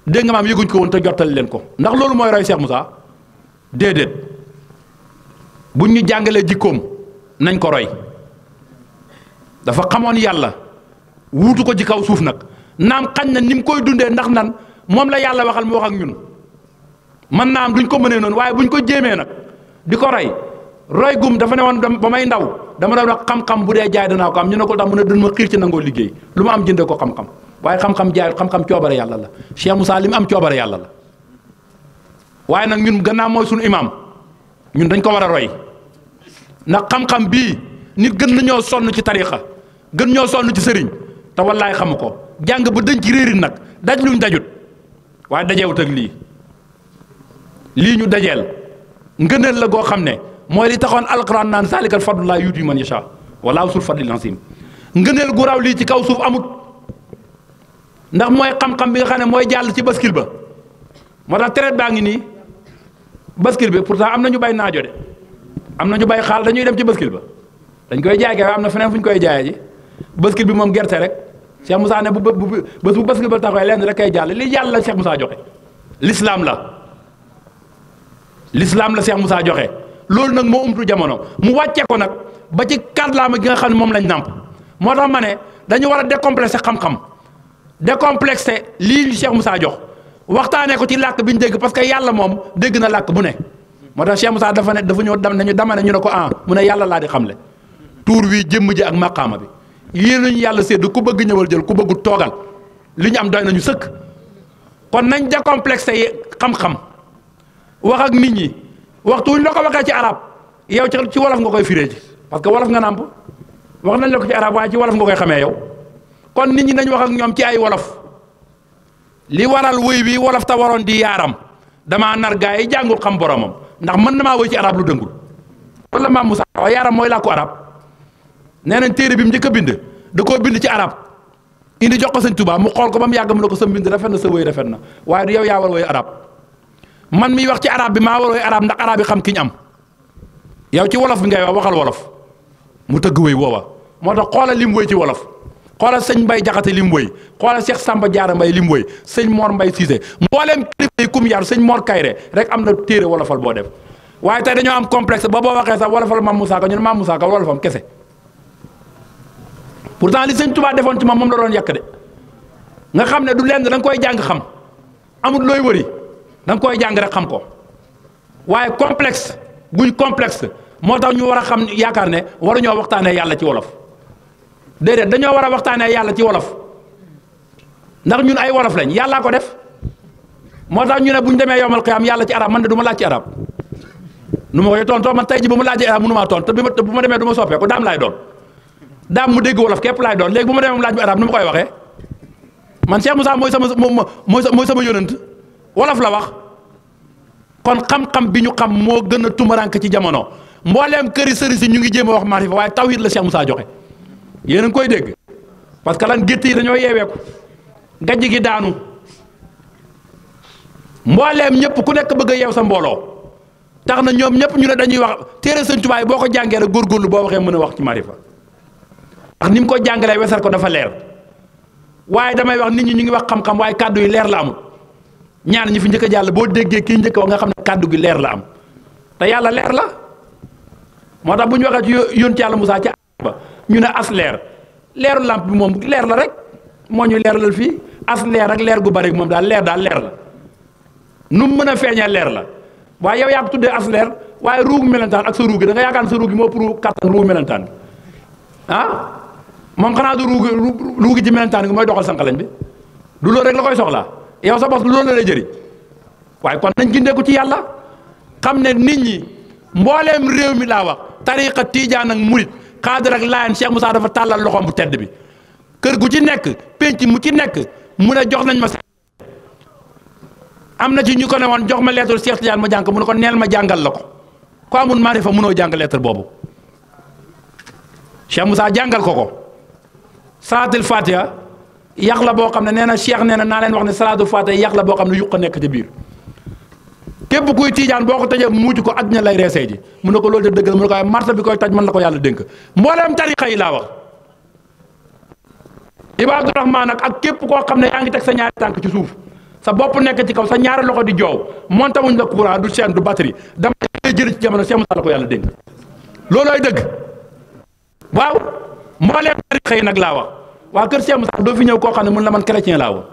dégg nga maam yëguñ ko woon te jottali leen ko ndax loolu mooy roy Cheikh Moussa déedéet buñ ñu jàngalee jikkoom nañ ko roy dafa xamoon yàlla wuutu ko ci kaw suuf nag naam xañ na ni mu koy dundee ndax nan moom la yàlla waxal mu wax ak ñun man naam duñ ko mënee noonu waaye buñ ko jéemee nag di ko roy gum dafa ne woon ba may ndaw dama doon wax xam-xam bu dee jaay danaa ko am ñu ne ko tax mu ne dun ma xiir ci nangoo liggéey lu ma am jënde ko xam-xam waaye xam-xam jaayut xam-xam coobare yàlla la Cheikh Moussa li mu am coobare yàlla la waaye nag ñun gannaaw mooy suñu imam ñun dañ ko war a roy ndax xam-xam bii nit gën nañoo sonn ci tarixa gën ñoo sonn ci sëriñ te wallaay xamu ko jàng ba dëñ ci réerit nag daj luñ dajut waaye dajeewut ak lii ñu dajeel ngëneel la goo xam ne mooy li taxoon alquran naan saalikal fadlulaa yuuti man yashaa wallaahu zul fadlil aziim ngëneel gu raw lii ci kaw suuf amut ndax mooy xam-xam bi nga xam ne mooy jàll ci baskil ba moo tax traite baa ngi nii baskil bi pourtant am na ñu bay naajo de am na ñu bay xaal dañuy dem ci baskil ba dañ koy jaay kay am na feneen fu ñu koy jaayee ji baskil bi moom gerte rek Cheikh Moussa ne bu baskil ba taxawee lenn rek kay jàll li jàll la Cheikh Moussa joxe l'islam la Cheikh Moussa joxe loolu nag moo umtu jamono mu wàcce ko nag ba ci kàllaama gi nga xam ne moom lañ nàmp moo tax ma ne dañu war a décomplexé xam-xam décomplexé lii Cheikh Moussa jox waxtaanee ko ci làkk bi ñu dégg parce que yàlla moom dégg na làkk bu ne moo tax Cheikh Moussa dafa ñëw nañu dama ne ñu ne ko mu ne yàlla laa di xamle tuur wi jëmm ji ak maqaama bi yéen lañu yàlla sédd ku bëgg ñëwal jël ku bëggu toogal li ñu am doy nañu sëkk kon nañ décomplexé xam-xam wax ak nit ñi waxtu wuñ la ko waxee ci arab yow ci wolof nga koy firee ji parce que wolof nga nàmp wax nañ la ko ci arab waaye ci wolof nga koy xamee yow kon nit ñi nañ wax ak ñoom ci ay wolof li waral wëy wi wolof ta waroon di yaaram damaa nar gaa yi jàngul xam boromam ndax mën na maa wëy ci arab lu dëngul wala maam Moussa waaye yaaram mooy làkku arab nee nañ téere bi mu njëkk a bind da koo bind ci arab indi jox ko sëñ Tuubaa mu xool ko ba mu yàgg mu ne ko sa mbind rafet na sa wëy rafet na waaye du yow yaa war wëy arab man miy wax ci arab bi maa war wëy arab ndax arab yi xam ki ñu am yow ci wolof bi ngay wax waxal wolof mu tëgg wëy woowa moo tax xoolal lim wëy ci wolof xoolal sëñ Mbay Jaxate lim wëy xoolal Cheikh Samba Diarra Mbay lim wëy sëñ Mor Mbay Cissé mbooleem kilifa yi kum yar sëñ Mor Kayre rek am na téere wolofal boo def waaye tey dañoo am complexe ba boo waxee sax wolofal Maam Moussa Ka ñu ne Maam Moussa Ka wolofam kese pourtant li sëñ Tuubaa defoon ci moom la doon yàq de nga xam ne du lenn da nga koy jàng xam amul looy wëri da nga koy jàng rek xam ko waaye complexe guñ complexe moo tax ñu war a xam yaakaar ne waruñoo waxtaanee yàlla ci wolof déedéet dañoo war a waxtaanee yàlla ci wolof ndax ñun ay wolof lañ yàllaa ko def moo tax ñu ne bu ñu demee yomal xiyaam yàlla ci arab man de du ma laaj ci arab nu ma koy tontoo man tey ji bu ma laajee arab mënu maa tont te bu ma demee du ma soppee ko daam laay doon daam mu dégg wolof képp laay doon léegi bu ma demee mu laaj bi arab nu ma koy waxee man Cheikh Moussa mooy sama yonent wolof la wax kon xam-xam bi ñu xam moo gën a tumarank ci jamono mbooleem këri sëriñ si ñu ngi jéem a wax maarifa waaye tawhid la Cheikh Moussa joxe yéen a ngi koy dégg parce que lan gétt yi dañoo yeeweeku gajj gi daanu mbooleem ñëpp ku nekk bëgg a yeew sa mbooloo tax na ñoom ñëpp ñu ne dañuy wax téere Sëñ Tuubaa yi boo ko jàngee rek góorgóorlu boo waxee mën a wax ci maarifa ndax ni mu ko jàngalee wesar ko dafa leer waaye damay wax nit ñi ñu ngi wax xam-xam waaye kàddu yi leer la amul ñaar ñi fi njëkk a jàll boo déggee kii njëkk wax nga xam ne kàddu gi leer la am te yàlla leer la moo tax bu ñu waxee ci yónni yàlla Moussa ci ba ñu ne as leeru lamp bi moom leer la rek moo ñu leeralal fii as leer ak leer gu bari moom daal leer la nu mu mën a feeñee leer la waaye yow yaa ko tuddee asleer waaye ruugu melentaan ak sa ruugi da nga yaakaar sa ruugi moo pour kattan ruugu melentaan ah moom xanaa du ruugi ci melentaan gi mooy doxal sànqaleñ bi du loolu rek la koy soxlaa yow sa bos du loolu la lay jëriñ waaye kon nañ gindeeku ci yàlla xam ne nit ñi mbooleem réew mi laa wax tariqa tiijaan ak murit xaadir ak laayeen Cheikh Moussa dafa tàllal loxoom bu tedd bi kër gu ci nekk penc mu ci nekk mu ne jox nañ ma am na ci ñu ko ne woon jox ma lettre Cheikh Tidiane ma jàng mu ne ko neel ma jàngal la ko amul maarifa mënoo jàng lettre boobu Cheikh Moussa jàngal ko salaatul fatiha yàq la boo xam ne nee na Cheikh nee na naa leen wax ne salaatul fatiha yàq la boo xam ne yuq a nekk ci biir képp kuy tiijaan boo ko tëjee muuj ko àddina lay reesee ji mu ne ko loolu de dëgg la mu ne ko waaye marta bi koy taj mën la ko yàlla dénk mbooleem tariqa yi laa wax Ibaadu Rahmaan ak képp koo xam ne yaa ngi teg sa ñaari tànk ci suuf sa bopp nekk ci kaw sa ñaari loxo di joow monté wuñ la courant du chaîne du batterie dama lay jël ci jamono Cheikh Moussa la ko yàlla dénk loolooy dëgg waaw mbooleem tariqa yi nag laa wax waa kër Cheikh Moussa doo fi ñëw koo xam ne mun la man chrétien laa woon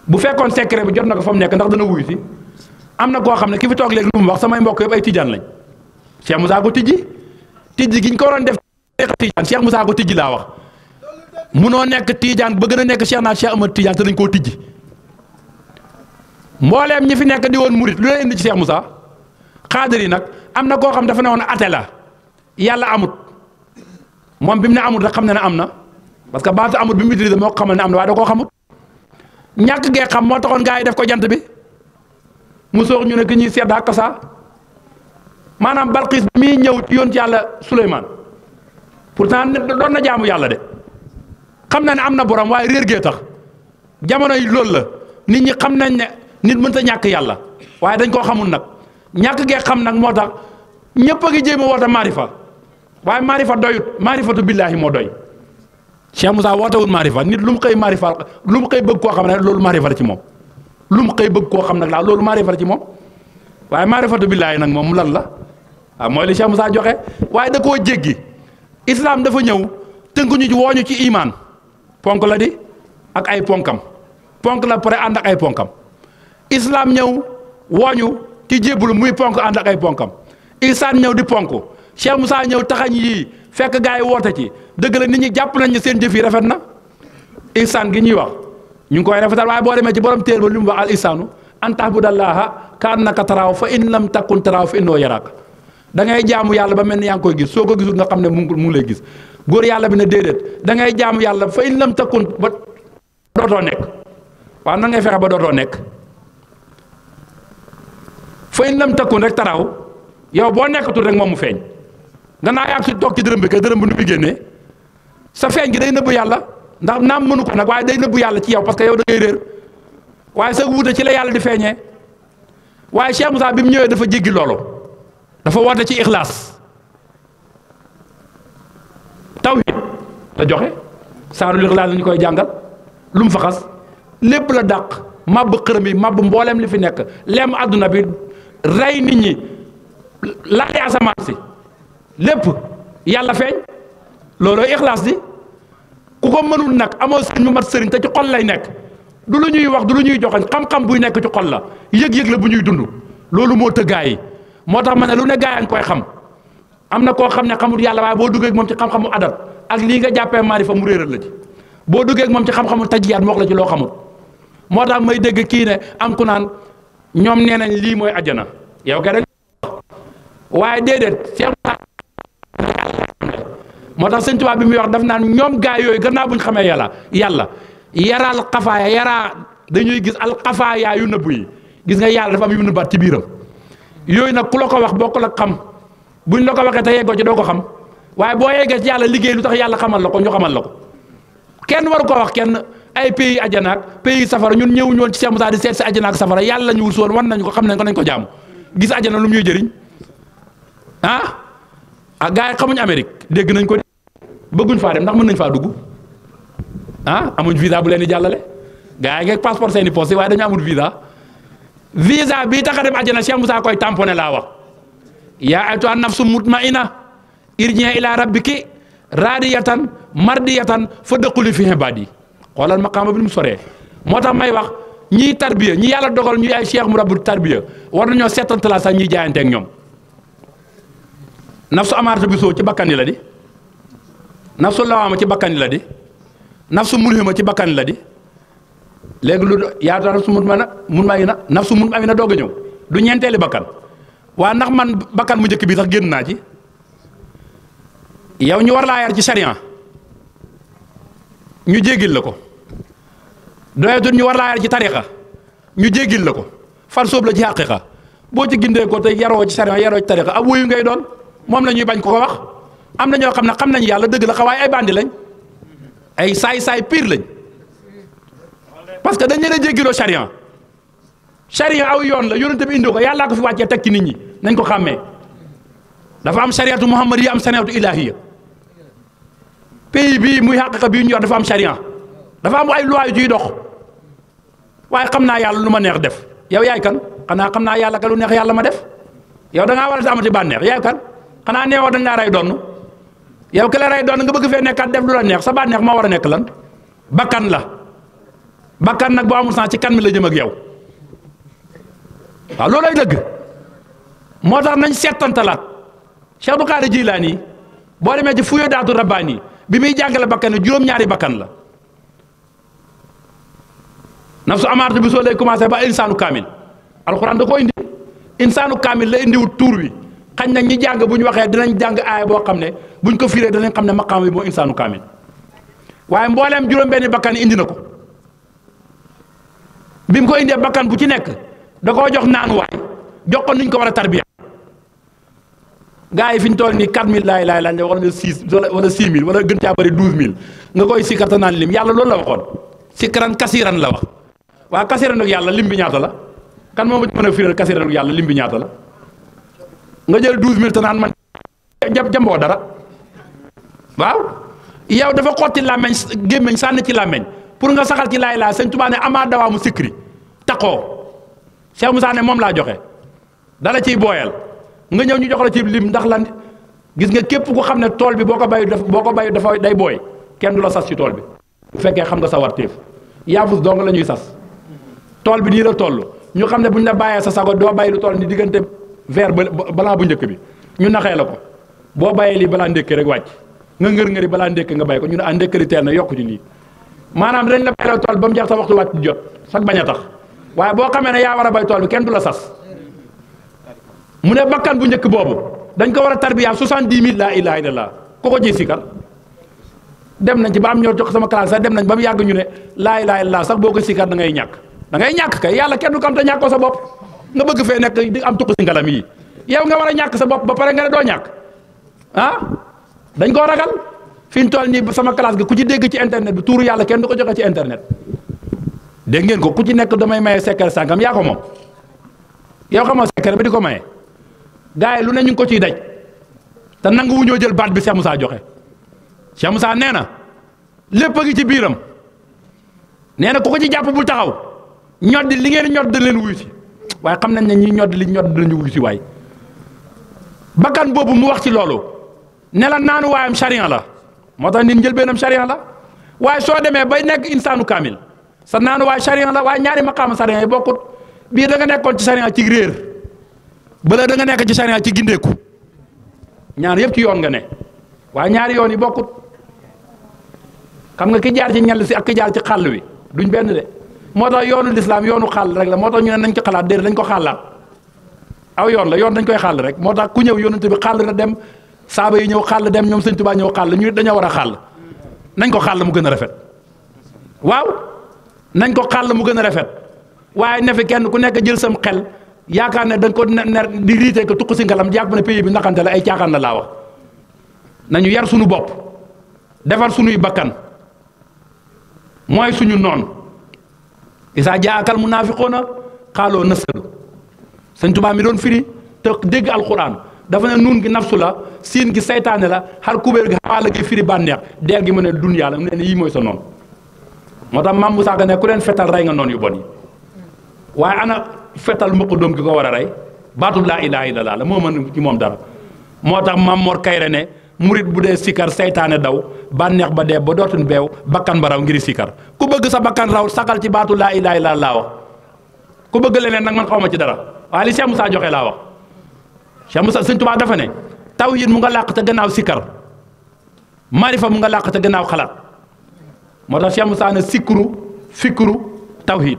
bu fekkoon secret bi jot na ko fa mu nekk ndax dana wuyu si am na koo xam ne ki fi toog léegi lu mu wax samay mbokk yëpp ay tijaan lañ Cheikh Moussa ko tijji gi ñu ko waroon def tijaan Cheikh Moussa ko tijji laa wax munoo nekk tijaan ba gën a nekk Cheikh naa Cheikh Ahmad Tijaan te dañ koo tijji mbooleem ñi fi nekk di woon murit lu leen indi ci Cheikh Moussa xaadir yi nag am na koo xam dafa ne woon ate la yàlla amut moom bi mu ne amut rek xam ne ne am na parce que baatu amut bi mu utilisé moo ko xamal ne am na waaye da koo xamut ñàkk gee xam moo taxoon gaa yi def ko jant bi mu soox ñu ne ki ñuy sedd ak saa maanaam Balqiis bi muy ñëw ci yoon ci yàlla Suleymaan pourtant doon na jaamu yàlla de xam na ne am na borom waaye réer gee tax jamono yi loolu la nit ñi xam nañ ne nit mënta ñàkk yàlla waaye dañ koo xamul nag ñàkk gee xam nag moo tax ñëpp a ngi jéem a woote maarifa waaye maarifa doyut maarifatu billaahi moo doy Cheikh Moussa wootewul maarifa nit lu mu xëy maarifa lu mu xëy bëgg koo xam ne loolu maarifa la ci moom lu mu xëy bëgg koo xam nag laa loolu maarifa la ci moom waaye maarifatu billaahi nag moom lan la waaw mooy li Cheikh Moussa joxe waaye da koo jéggi islam dafa ñëw tënkuñu ci wooñu ci imaan ponk la di ak ay ponkam ponk la pare ànd ak ay ponkam islam ñëw wooñu ci jébbalu muy ponk ànd ak ay ponkam ihsaan ñëw di ponk Cheikh Moussa ñëw taxañ yii fekk gaa yi woote ci dëgg la nit ñi jàpp nañ ne seen jëf yi rafet na ihsaan gi ñuy wax ñu ngi koy rafetal waaye boo demee ci borom téer ba li mu wax al ihsaanu an tahbudallaha ka annaka taraahu fa in lam takun taraahu fa innahu yaraaka da ngay jaamu yàlla ba mel ni yaa ngi koy gis soo ko gisul nga xam ne mu ngi lay gis góor yàlla bi ne déedéet da ngay jaamu yàlla fa in lam takun ba dootoo nekk waaw nan ngay fexe ba dootoo nekk fa in lam takun rek taraahu yow boo nekkatul rek moom mu feeñ gannaaw yaa ngi si toog ci dërëm bi kay dërëm bi nu muy génnee sa feeñ gi day nëbbu yàlla ndax naam mënu ko nag waaye day nëbbu yàlla ci yow parce que yow da ngay réer waaye sa wuute ci la yàlla di feeñee waaye Cheikh Moussa bi mu ñëwee dafa jéggi loolu dafa woote ci ixlaas tawhid la joxe saaru ixlaas la ñu koy jàngal lu mu fa xas lépp la dàq màbb xërëm yi màbb mbooleem li fi nekk leem àdduna bi rey nit ñi laaj asamaan si lépp yàlla feeñ looloo ixlaas di ku ko mënul nag amoo sëriñ mu mat sëriñ te ci xol lay nekk du lu ñuy wax du lu ñuy joxañ xam-xam buy nekk ci xol la yëg-yëg la bu ñuy dund loolu moo tëggaay yi moo tax ma ne lu ne gaa yi koy xam am na koo xam ne xamul yàlla waaye boo duggee ak moom ci xam-xamu adat ak lii nga jàppee maarifa mu réeral la ci boo duggee ak moom ci xam-xamu tajiyaat mu wax la ci loo xamul moo tax may dégg kii ne am ku naan ñoom nee nañ lii mooy ajjana yow kay waaye déedéet moo tax sëñ Tuubaa bi muy wax daf naan ñoom gaa yooyu gannaaw bu ñu xamee yàlla yaral xafaaya yaraa dañuy gis al xafaaya yu nëbbu yi gis nga yàlla dafa am yu nëbbaat ci biiram yooyu nag ku la ko wax bokkul ak xam buñ la ko waxee te yeggoo ci doo ko xam waaye boo yeggee ci yàlla liggéey lu tax yàlla xamal la ko ñu xamal la ko kenn waru ko wax kenn ay pays ajana ak pays safara ñun ñëwuñu woon ci Cheikh Moussa di seet si ajana ak safara yàlla ñu wul si woon wan nañu ko xam nañ ko nañ ko jaamu gis ajana lu mu ñuy jëriñ gars yi xamuñ Amérique dégg nañ ko bëgguñ faa dem ndax mën nañ faa dugg amuñ visa bu leen di jàllale gars yi ngeeg passeport seeni poste waaye dañu amul visa bii tax a dem àjjana Cheikh Moussa koy tamponné laa wax yaa ayyatuha nafsu mutmainna irji'i ila rabbiki radiyatan mardiyatan fadkhuli fi ibadi xoolal maqaama bi mu soree moo tax may wax ñiy tarbiya ñi yàlla dogal ñu ay cheikh mu rabbu tarbiya war nañoo seetantalaa sax ñiy jaayante ak ñoom. nafsu amaaratu bi soo ci bakkan yi la di nafsu lawaama ci bakkan yi la di nafsu mulhima ci bakkan yi la di léegi lu yaata nafsu nafsu mutmainna doog a ñëw du ñeenteeli bakkan waa ndax man bakkan mu njëkk bi sax génn naa ci yow ñu war laa yar ci sharia ñu jéggil la ko doyatul ñu war laa yar ci tariqa ñu jéggil la ko far sóob la ci xaqiqa boo ci gindee ko te yaroo ci sharia yaroo ci tariqa ab wuyu ngay doon moom la ñuy bañ ko wax am na ñoo xam ne xam nañ yàlla dëgg la xawaay ay bandi lañ ay saay-saay pire lañ parce que dañ leen a jéggiloo sharia sharia aw yoon la yonente bi indi ko yàllaa ko fi wàccee teg ci nit ñi nañ ko xàmmee dafa am shariatu muhammadiya am shariatu ilahiya pays bii muy xaqiqa bii ñu yor dafa am sharia dafa am ay loi yu ciy dox waaye xam naa yàlla lu ma neex def yow yaay kan xanaa xam naa yàlla ka lu neex yàlla ma def yow da ngaa war a amati bànneex yaay kan xanaa neewoo dañ laa rey doon yow ki la rey doon nga bëgg fee nekkat def lu la neex sa bànneex moo war a nekk lan bakkan la bakkan nag boo amul sens ci kan mi la jëm ak yow waaw loolay dëgg moo tax nañ seetantalaat Cheikh Abdou Qadir Jilaani boo demee ci fuyo daatu rabbaani bi muy jàngale bakkan yi juróom-ñaari bakkan la nafsu amaaratu bi soo lay commencé ba insaanu kaamil alxuraan da ko indi insaanu kaamil la indiwut tuur wi xañ na ñi jàng bu ñu waxee dinañ jàng aaya boo xam ne buñ ko firee danañ xam ne maqaam bi moo insaanu kaamil waaye mbooleem juróom-benni bakkan yi indi na ko bi mu ko indee bakkan bu ci nekk da koo jox naanuwaay jox ko nuñ ko war a tarbiya gaa yi fi ñu toll nii 4000 laay laaj wala 6 wala 6000 wala gën caa bëri 12000 nga koy sikkarta naan lim yàlla loolu la waxoon sikkaran kasiran la wax waaw kasiran ak yàlla lim bi ñaata la kan moo ma mën a firal kasiran ak yàlla lim bi ñaata la nga jël 12000 te naan man jamboo dara waaw yow dafa xotti làmmeñ gémmeñ sànni ci làmmeñ pour nga saxal ci laay laa sëñ Tuubaa ne amaa dawaamu sikri taqoo Cheikh Moussa ne moom laa joxe dala ciy booyal nga ñëw ñu jox la ci lim ndax lan gis nga képp ku xam ne tool bi boo ko bayu dafa day booy kenn du la sas ci tool bi bu fekkee xam nga sa warteef yaafus dong la ñuy sas tool bi nii la toll ñu xam ne bu ñu la bàyyee sa sago doo bàyyi lu toll ni diggante vert balaa bu njëkk bi ñu naxee la ko boo bàyyee lii balaa ndékki rek wàcc nga ngër-ngëri balaa ndékki nga bàyyi ko ñu ne ndékkali teel na yokku ci lii maanaam dañ la bàyyi tool ba mu jeex sa waxtu wàcc jot sax bañ a tax waaye boo xamee ne yaa war a bay tool bi kenn du la sas mu ne bakkan bu njëkk boobu dañ ko war a tarbiya 70000 laa ilaaha illallah ku ko ciy sikal dem nañ ci ba am ñoo jox sama classe sax dem nañ ba mu yàgg ñu ne laa ilaaha illallah sax boo ko sikal da ngay ñàkk kay yàlla kenn du ko am te ñàkkoo sa bopp nga bëgg fee nekk di am tukk si ngalam yi yow nga war a ñàkk sa bopp ba pare nga ne doo ñàkk ah dañ koo ragal fi ñu toll nii sama classe gi ku ci dégg ci internet bi tuuru yàlla kenn du ko joxe ci internet dégg ngeen ko ku ci nekk damay maye secret sàngam yaa ko moom yow xamoo secret bi di ko maye gars yi lu ne ñu ngi ko ciy daj te nangu wu ñoo jël baat bi Cheikh Moussa joxe Cheikh Moussa nee na lépp a ngi ci biiram nee na ku ko ci jàpp bul taxaw ñoddi li ngeen ñodd leen wuyu si waaye xam nañ ne ñi ñodd li ñodd lañu wuyu si waay bakkan boobu mu wax ci loolu ne la naanu waayam charia la moo tax nit njëlbeenam charia la waaye soo demee bay nekk insaanu kaamil sa naanu waay charia la waaye ñaari maqaama charia yi bokkut bii da nga nekkoon ci charia ci réer bala da nga nekk ci charia ci gindeeku ñaar yëpp ci yoon nga ne waaye ñaari yoon yi bokkut xam nga ki jaar ci ñell si ak ki jaar ci xàll wi duñ benn de moo tax yoonu lislaam yoonu xàll rek la moo tax ñu ne nañ ko xalaat déedéet dañ ko xàllaat aw yoon la yoon dañ koy xàll rek moo tax ku ñëw yonent bi xàll na dem saaba yi ñëw xàll dem ñoom sëñ Tuubaa ñëw xàll ñu dañoo war a xàll nañ ko xàll mu gën a rafet waaw nañ ko xàll mu gën a rafet waaye ne fi kenn ku nekk jël sam xel yaakaar ne dañ ko ner di riite ko tuq si ngalam jàpp ne pays bi naxante la ay caaxaan la laa wax nañu yar suñu bopp defar suñuy bakkan mooy suñu noon isaa jaakal munaafiquuna xaaloo nasalu sëñ Tuubaa mi doon firi te dégg alquran dafa ne nuun gi nafsu la siin gi saytaane la xar kubéer gi xaala gi firi bànneex deel gi mu ne dunyaa la mu ne yii mooy sa noonu moo tax Maam Musaa Ka ne ku leen fetal rey nga noon yu bon yi waaye ana fetal mbëq doom gi ko war a rey baatu laa ilaaha illallaah la moo mën ci moom dara moo tax Maam Mor Kayre ne murit bu dee sikar saytaane daw bànneex ba dee ba dootuñ beew bakkan ba raw ngir sikar ku bëgg sa bakkan raw saxal ci baatu laa ilaaha illallaah wax ku bëgg leneen nag man xaw ma ci dara waaye li Cheikh Moussa joxe laa wax Cheikh Moussa Sëñ Tuubaa dafa ne tawhid mu nga làq te gannaaw sikkar marifa mu nga làq te gannaaw xalaat moo tax Cheikh Moussa ne sikru fikru tawhid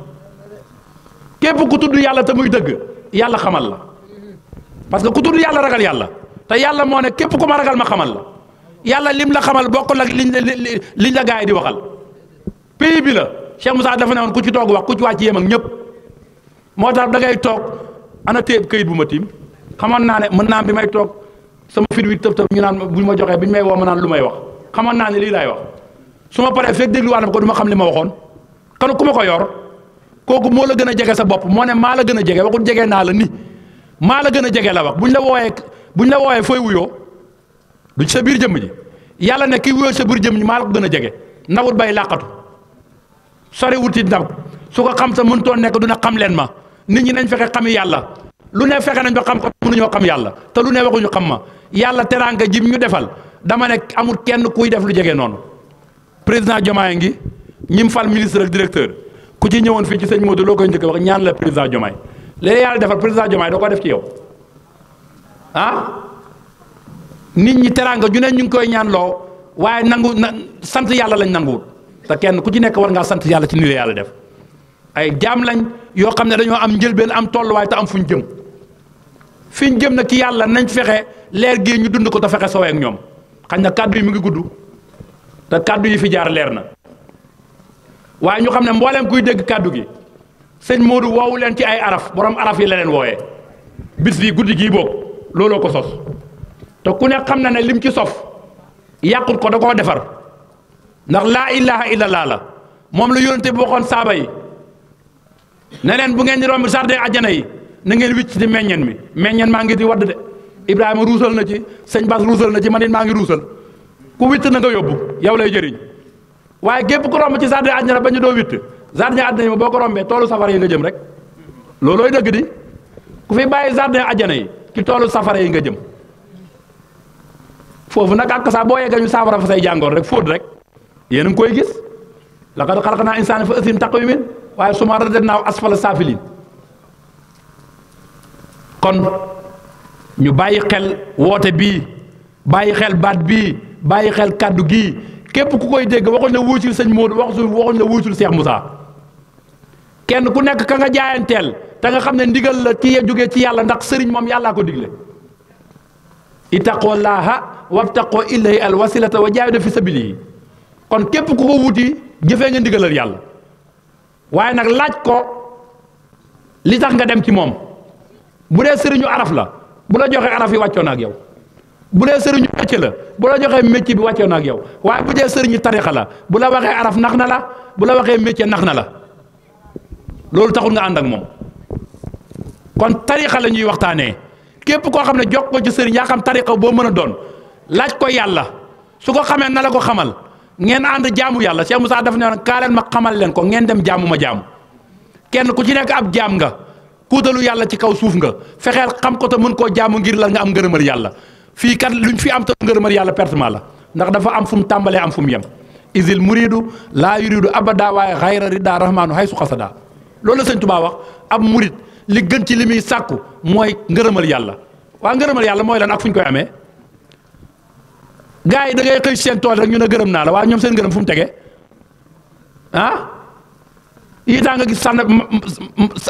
képp ku tudd yàlla te muy dëgg yàlla xamal la parce que ku tudd yàlla ragal yàlla te yàlla moo ne képp ku ma ragal ma xamal la yàlla lim la xamal bokkul ak liñ la gaa yi di waxal pays bi la Cheikh Moussa dafa ne woon ku ci toog wax ku ci wàcc yem ak ñëpp moo tax da ngay toog ana téeb këyit bu ma tiim xamoon naa ne mën naa bi may toog sama fit wi tëb tëb ñu naan buñ ma joxee biñ may woo ma naan lu may wax xamoon naa ne lii laay wax su ma paree fekk dégluwaat ko du ma xam li ma waxoon kan ku ma ko yor kooku moo la gën a jege sa bopp moo ne maa la gën a jege waxut jege naa la ni maa la gën a jege la wax buñ la wooyee fooy wuyoo du ci sa biir jëmm ji yàlla ne kii wuyoo sa biir jëmm ji maa la ko gën a jege nawut bay làqatu sori wuti ndam su ko xam sa mënutoo nekk du ne xam leen ma nit ñi nañ fexe xami yàlla lu ne fexe nañ ba xam ko mënuñoo xam yàlla te lu ne waxuñu xam ma yàlla teraanga jim ñu defal dama ne amul kenn kuy def lu jege noonu président Diomaye ngi ñim fal ministre ak directeur ku ci ñëwoon fii ci sëñ Modou loo koy njëkk wax ñaan la président Diomaye léegi yàlla defal président Diomaye da ko def ci yow ah nit ñi teraanga ju ne ñu ngi koy ñaan loo waaye nangu sant yàlla lañ nanguwul te kenn ku ci nekk war ngaa sant yàlla ci ni la yàlla def ay jaam lañ yoo xam ne dañoo am njëlbeen am tolluwaay te am fuñ jëm fiñ jëm nag ci yàlla nañ fexe leer gi ñu dund ko te fexe sowee ak ñoom xañ na kàddu yi mu ngi gudd te kàddu yi fi jaar leer na waaye ñu xam ne mbooleem kuy dégg kàddu gi sëñ Modou woowu leen ci ay araf borom araf yi la leen wooyee bis bi guddi gii boobu looloo ko sos te ku ne xam na ne lim ci sof yàqut ko da koo defar ndax laa ilaha illallah la moom la yónente bi waxoon saaba yi ne leen bu ngeen di romb jardin àjjana yi na ngeen wicc ci meññeen maa ngi di wadd de Ibrahima ruusal na ci sëñ Bass ruusal na ci man it maa ngi ruusal ku witt na nga yóbbu yow lay jëriñ waaye gépp ku romb ci jardin àjjana ba ñu doo witt jardin àjjana yi boo ko rombee toolu safara yi nga jëm rek loolooy dëgg di ku fi bàyyi jardin àjjana yi ci toolu safara yi nga jëm foofu nag ak saa boo yeggee ñu saafara fa say jàngoor rek fóot rek yéen a ngi koy gis laqad xalaqnaa insaana fi ahsani taqwiim waaye summa radadnaahu asfala saafiliin kon ñu bàyyi xel woote bii bàyyi xel baat bii bàyyi xel kàddu gii képp ku koy dégg waxuñ la wuusul sëñ Modou waxuñ la wuusul Cheikh Moussa kenn ku nekk ka nga jaayanteel te nga xam ne ndigal la ci jógee ci yàlla ndax sëriñ moom yàllaa ko digle ittaqullaaha wabtaqoo ilayhi al wasilata wa jaahidu fi sabilihi kon képp ku ko wuti jëfee nga ndigalal yàlla waaye nag laaj ko li tax nga dem ci moom bu dee sëriñu araf la bu la joxee araf yi wàccoo na ak yow bu dee sëriñu métier la bu la joxee métier bi wàccoo na ak yow waaye bu dee sëriñu tarixa la bu la waxee araf nax na la bu la waxee métier nax na la loolu taxul nga ànd ak moom kon tarixa la ñuy waxtaanee képp koo xam ne jox ko ci sëriñ yaa xam tarixa boo mën a doon laaj ko yàlla su ko xamee na la ko xamal ngeen ànd jaamu yàlla Cheikh Moussa daf ne woon kaa leen ma xamal leen ko ngeen dem jaamu ma jaamu kenn ku ci nekk ab jaam nga kuutalu yàlla ci kaw suuf nga fexeel xam ko te mën koo jaamu ngir la nga am ngërëmal yàlla fii kat luñ fi am te ngërëmal yàlla pertement la ndax dafa am fu mu tàmbalee am fu mu yem isil muridu laa yuridu abada waaye xayra rida rahmanu hay su xasada loolu la sëñ Tuubaa wax ab murid li gën ci li muy sàkku mooy ngërëmal yàlla waa ngërëmal yàlla mooy lan ak fu ñu koy amee gars yi da ngay xëy seen tool rek ñu ne gërëm naa la waaye ñoom seen ngërëm fu mu tege ah yii taa nga gis sànn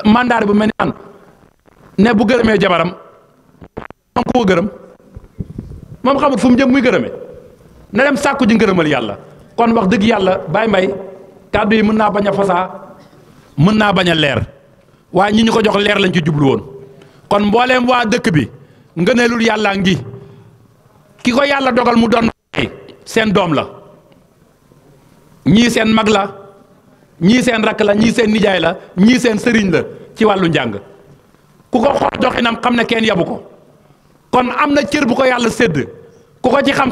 mandaari bu mel ni an ne bu gërëmee jabaram moom ko gërëm moom xamut fu mu jëm muy gërëmee na dem sàkku ji ngërëmal yàlla kon wax dëgg yàlla Baye Mbaye kàddu yi mën naa bañ a fasaa mën naa bañ a leer waaye ñi ñu ko jox leer lañ ci jublu woon kon mbooleem waa dëkk bi ngëneelul yàllaa ngi ki ko yàlla dogal mu doon seen doom la ñii seen mag la ñii seen rakk la ñii seen nijaay la ñii seen sëriñ la ci wàllu njàng ku ko xool doxinam xam ne kenn yabu ko kon am na cër bu ko yàlla sédd ku ko ci xam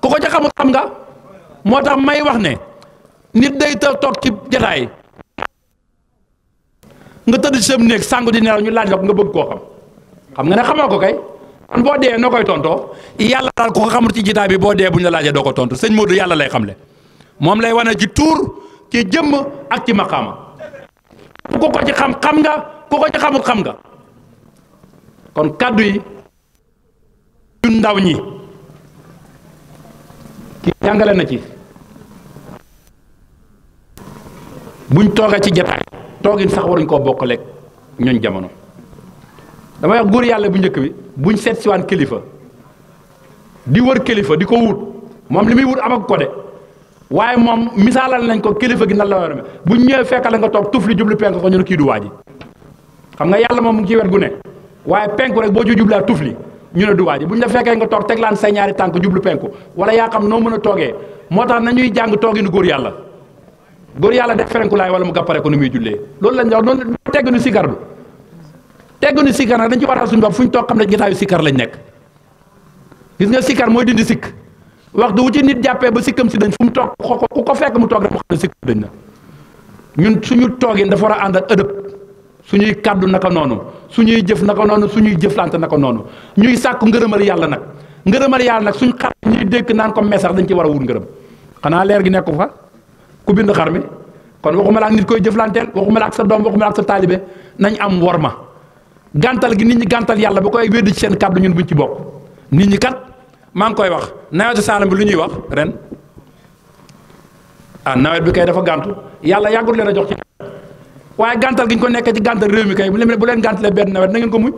ku ko ci xamul xam nga moo tax may wax ne nit day toog ci jataay nga tëdd ci sam néeg sangu di nelaw ñu laaj la ko nga bëgg koo xam nga ne xamoo ko kay kon boo dee noo koy tontoo yàlla daal ku ko xamul ci jitaay bi boo dee bu ñu la laajee doo ko tontu sëñ Modou yàlla lay xamle moom lay wane ci tuur ci jëmm ak ci maqaama ku ko ci xam nga ku ko ci xamul xam nga kon kàddu yi ñun ndaw ñi ki jàngale na ci buñ toogee ci jataay toogin sax waruñ koo bokkaleeg ñooñ jamono damay wax góor yàlla bu njëkk bi buñ seet si waan kilifa di wër kilifa di ko wut moom li muy wut am ak ko de waaye moom misaalal nañ ko kilifa gi nan la war a mel buñ ñëwee fekkale nga toog tuf li jublu penk ko ñu ne kii du waa ji xam nga yàlla moom mu ngi ci wet gu ne waaye penku rek boo ci jublaa tuf li ñu ne du waa ji buñ la fekkee nga toog teglaan say ñaari tànk jublu penku wala yaa xam noo mën a toogee moo tax nañuy jàng tooginu góor yàlla def ferenku laay wala mu gàppare ko ni muy jullee loolu lañ wax noonu tegginu sikar du tegginu sikar nag dañ ci waral suñu bopp fu ñu toog xam ne jotaayu sikar lañ nekk gis nga sikar mooy dindi sikk waxtu wu ci nit jàppee ba sikkam si dañ fu mu toog ku ko fekk mu toog rek mu xam ne sikk dañ na ñun suñu toogin dafa war a ànd ak ëdëb suñuy kàddu naka noonu suñuy jëf naka noonu suñuy jëflante naka noonu ñuy sàkku ngërëmal yàlla nag suñ xar ñuy dékk naan ko meesax dañ ci war a wut ngërëm xanaa leer gi nekku fa ku bind xar mi kon waxuma la ak nit koy jëflanteel waxuma la ak sa doom waxuma la ak sa taalibe nañ am worma gàntal gi nit ñi gàntal yàlla ba koy wéddi ci seen kàddu ñun buñ ci bokk nit ñi kat maa ngi koy wax nawetu Saalum bi lu ñuy wax ren nawet bi kay dafa gàntu yàlla yàggul leen a jox ci waaye gàntal gi ñu ko nekkee ci gàntal réew mi kay bu leen gàntalee benn nawet na ngeen ko muñ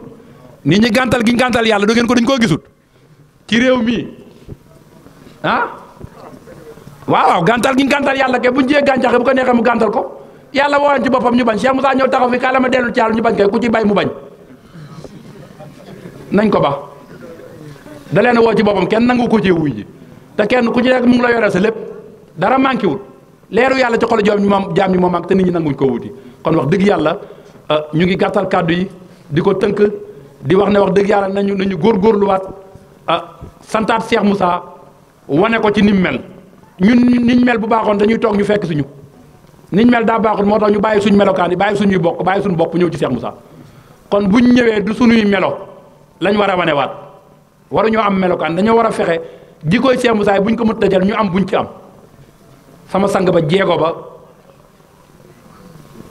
nit ñi gàntal gi ñu gàntal yàlla du ngeen ko dañ koo gisut ci réew mi waaw gàntal gi ñu gàntal yàlla kay bu ñu jiyee gàncax bu ko neexee mu gàntal ko yàlla woowoon ci boppam ñu bañ Cheikh Moussa ñëw taxaw fi kàlla ma dellu ci yàlla ñu bañ kay ku ci bay mu bañ nañ ko ba da leen a woo ci boppam kenn nangu ko ci wuy ji te kenn ku ci nekk mu ngi la yoreel sa lépp dara manqué wul leeru yàlla ci xolu jaam ñi moom ak te nit ñi nanguñ ko wuti kon wax dëgg yàlla ñu ngi gàttal kàddu yi di ko tënk di wax ne wax dëgg yàlla nañu góorgóorluwaat santaat Cheikh Moussa wane ko ci nim mel ñun niñ mel bu baaxoon dañuy toog ñu fekk suñu niñ mel daa baaxul moo tax ñu bàyyi suñu melokaan yi bàyyi suñuy bokk bàyyi suñu bopp ñëw ci Cheikh Moussa kon buñ ñëwee du suñuy melo lañ war a wanewaat waruñoo am melokaan dañoo war a fexe jikkoy Cheikh Moussa buñ ko mën dajal ñu am buñ ci am sama sang ba jeego ba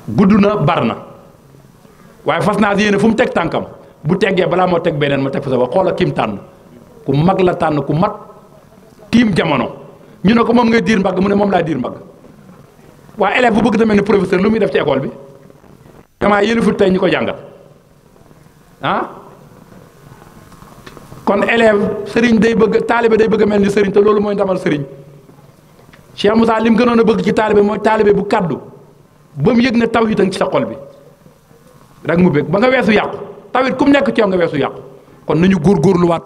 gudd na bar na waaye fas naa si yéene fu mu teg tànkam bu teggee balaa moo teg beneen ma teg fa sa ba xoola kim tànn ku mag la tànn ku mat tiim jamono ñu ne ko moom ngay diir mbagg mu ne moom laa diir mbagg waaye élève bu bëgg na mel ni professeur lu muy def ci école bi damaa yëlifut tey ñu ko jàngal kon élève sëriñ day bëgg taalibe day bëgg a mel ni sëriñ te loolu mooy ndamal sëriñ Cheikh Moussa li mu gënoon a bëgg ci taalibe mooy taalibe bu kaddu ba mu yëg ne tawhid a ngi ci sa xol bi rek mu bëgg ba nga weesu yàqu tawhid ku mu nekk ci yow nga weesu yàqu kon nañu góorgóorluwaat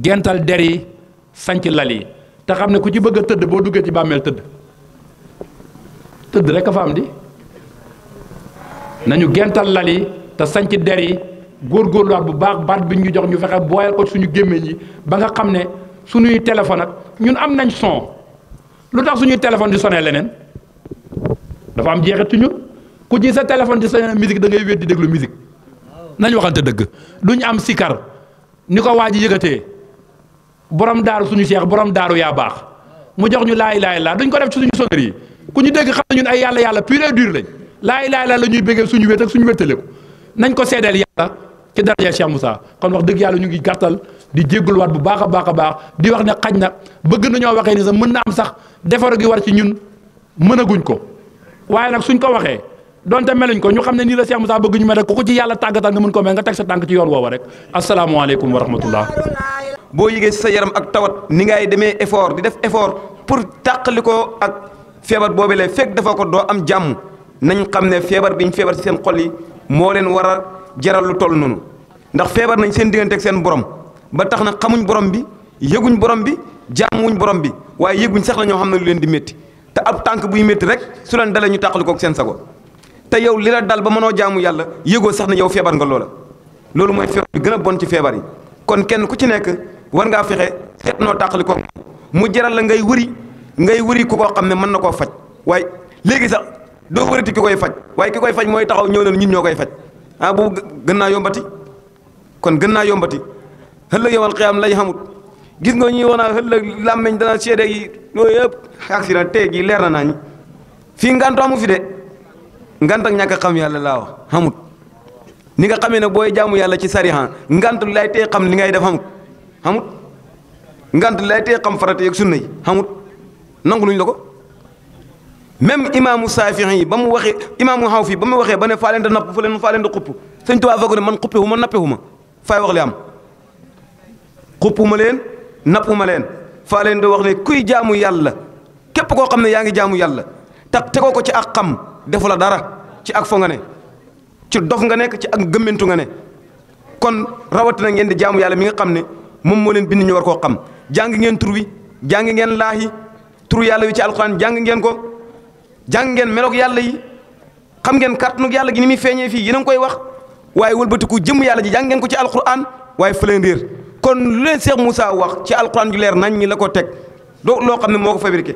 gental der yi sanc lal yi te xam ne ku ci bëgg a tëdd boo duggee ci bàmmeel tëdd rek a fa am di nañu gental lal yi te sanc der yi góorgóorluwaat bu baax baat bi ñu jox ñu fexe booyal ko suñu gémmiñ yi ba nga xam ne suñuy téléphone ak ñun am nañ son lu tax suñuy téléphone di sonné leneen dafa am jeexit ci ñun ku ci sa téléphone di sonné musique da ngay wéet di déglu musique nañ waxante dëgg duñ am sikar ni ko waa ji yëgatee borom daaru suñu cheikh borom daaru yaa baax mu jox ñu laa ilaaha illallaah duñ ko def ci suñu sonnerie yi ku ñu dégg xam ne ñun ay yàlla pur et dur lañ laa ilaaha illallaah la ñuy béggee suñu wét ak suñu wéttaleku nañ ko seedeel yàlla ci daraja Cheikh Moussa kon wax dëgg yàlla ñu ngi gàttal di jégguluwaat bu baax a baax di wax ne xaj na bëgg nañoo waxee ni sax mën na am sax defaru gi war ci ñun mënaguñ ko waaye nag suñ ko waxee donte meluñ ko ñu xam ne nii la Cheikh Moussa bëgg ñu mel rek ku ko ci yàlla tàggatal nga mën ko mel nga teg sa tànk ci yoon woowa rek asalaamaaleykum wa rahmatullah boo yëgee sa yaram ak tawat ni ngay demee effort di def effort pour tàqali ko ak feebar boobee lay fekk dafa ko doo am jàmm nañ xam ne feebar biñ feebar ci seen xol yi moo leen war a jaral lu toll noonu ndax feebar nañ seen diggante ak seen borom ba tax na xamuñ borom bi yëguñ borom bi jaamuwuñ borom bi waaye yëguñ sax la ñoo xam ne lu leen di métti te ab tànk buy métti rek su leen dalee ñu tàqali ko ak seen sago te yow li la dal ba mënoo jaamu yàlla yëgoo sax ne yow feebar nga loola loolu mooy feebar bi gën a bon ci feebar yi kon kenn ku ci nekk war ngaa fexe seet noo tàqali ko mu jaral la ngay wëri ku koo xam ne mën na koo faj waaye léegi sax doo wërati ki koy faj waaye ki koy faj mooy taxaw ñëw na ñun ñoo koy faj boobu gën naa yombati kon gën naa yombati ëllëg yowal xiyaam lañ xamut gis nga ñuy wax ëllëg làmmeñ dana seede yi yooyu yëpp accident tey gi leer na nañ fii ngantu amu fi de ngant ak ñàkk a xam yàlla laa wax xamut ni nga xamee ne booy jaamu yàlla ci sarihan ngant lay tee xam li ngay def xamut ngant lay tee xam farata yeeg sunna yi xamut nangu luñ la ko même imaamu Saafi'i yi ba mu waxee imaamu Xawfi ba mu waxee ba ne faa leen da napp fa leen faa leen da xupp sëñ Tuubaa foog ne man xuppewu ma nappewu ma faay wax li am xuppu ma leen nappu ma leen faa leen da wax ne kuy jaamu yàlla képp koo xam ne yaa ngi jaamu yàlla tax tegoo ko ci ak xam defu la dara ci ak fo nga ne ci dof nga nekk ci ak gëmmentu nga ne kon rawatina ngeen di jaamu yàlla mi nga xam ne moom moo leen bind ñu war koo xam jàng ngeen tur wi jàng ngeen laahi turu yàlla wi ci alquran jàng ngeen ko jàng ngeen meloog yàlla yi xam ngeen kàttanug yàlla gi ni muy feeñee fii yéen a ngi koy wax waaye wëlbatiku jëmm yàlla ji jàng ngeen ko ci alquran waaye fa leen réer kon lu leen Cheikh Moussa wax ci alquran ju leer nañ ñi la ko teg doo loo xam ne moo ko fabriqué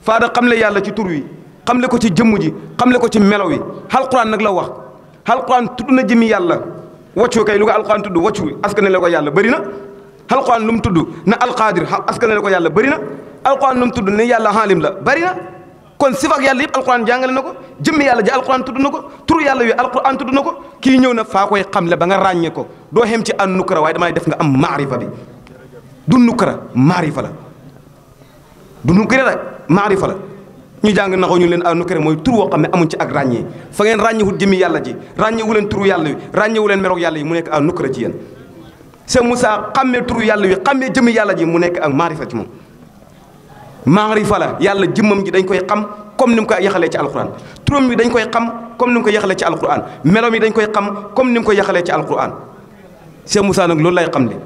faada xam le yàlla ci tur wi xam le ko ci jëmm ji xam le ko ci melo wi alquran nag la wax alquran tudd na jëmmi yàlla waccu kay lu ko alquran tudd waccu askan la ko yàlla bëri na alquran lu mu tudd na alqaadir askan la ko yàlla bëri na alquran lu mu tudd ne yàlla xaalim la bëri na kon sifak yàlla yëpp alquran jàngale na ko jëmmi yàlla ji alquran tudd na ko turu yàlla wi alquran tudd na ko kii ñëw na faa koy xamle ba nga ràññee ko doo xem ci an nukkara waaye damay def nga am maarifa bi du nukkara maarifa la du nukkara rek maarifa la ñu jàng naxoo ñu leen an nukkara mooy tur woo xam ne amuñ ci ak ràññee fa ngeen ràññewut jëmmi yàlla ji ràññewu leen turu yàlla wi ràññewu leen meroog yàlla yi mu nekk an nukkara ci yéen Cheikh Moussa xammee turu yàlla wi xammee jëmmi yàlla ji mu nekk ak maarifa ci moom maarifa la yàlla jëmmam ji dañ koy xam comme ni mu ko yaxalee ci alquran turam bi dañ koy xam comme ni mu ko yaxalee ci alquran meloom yi dañ koy xam comme ni mu ko yaxalee ci alquran Cheikh Moussa nag loolu lay xam le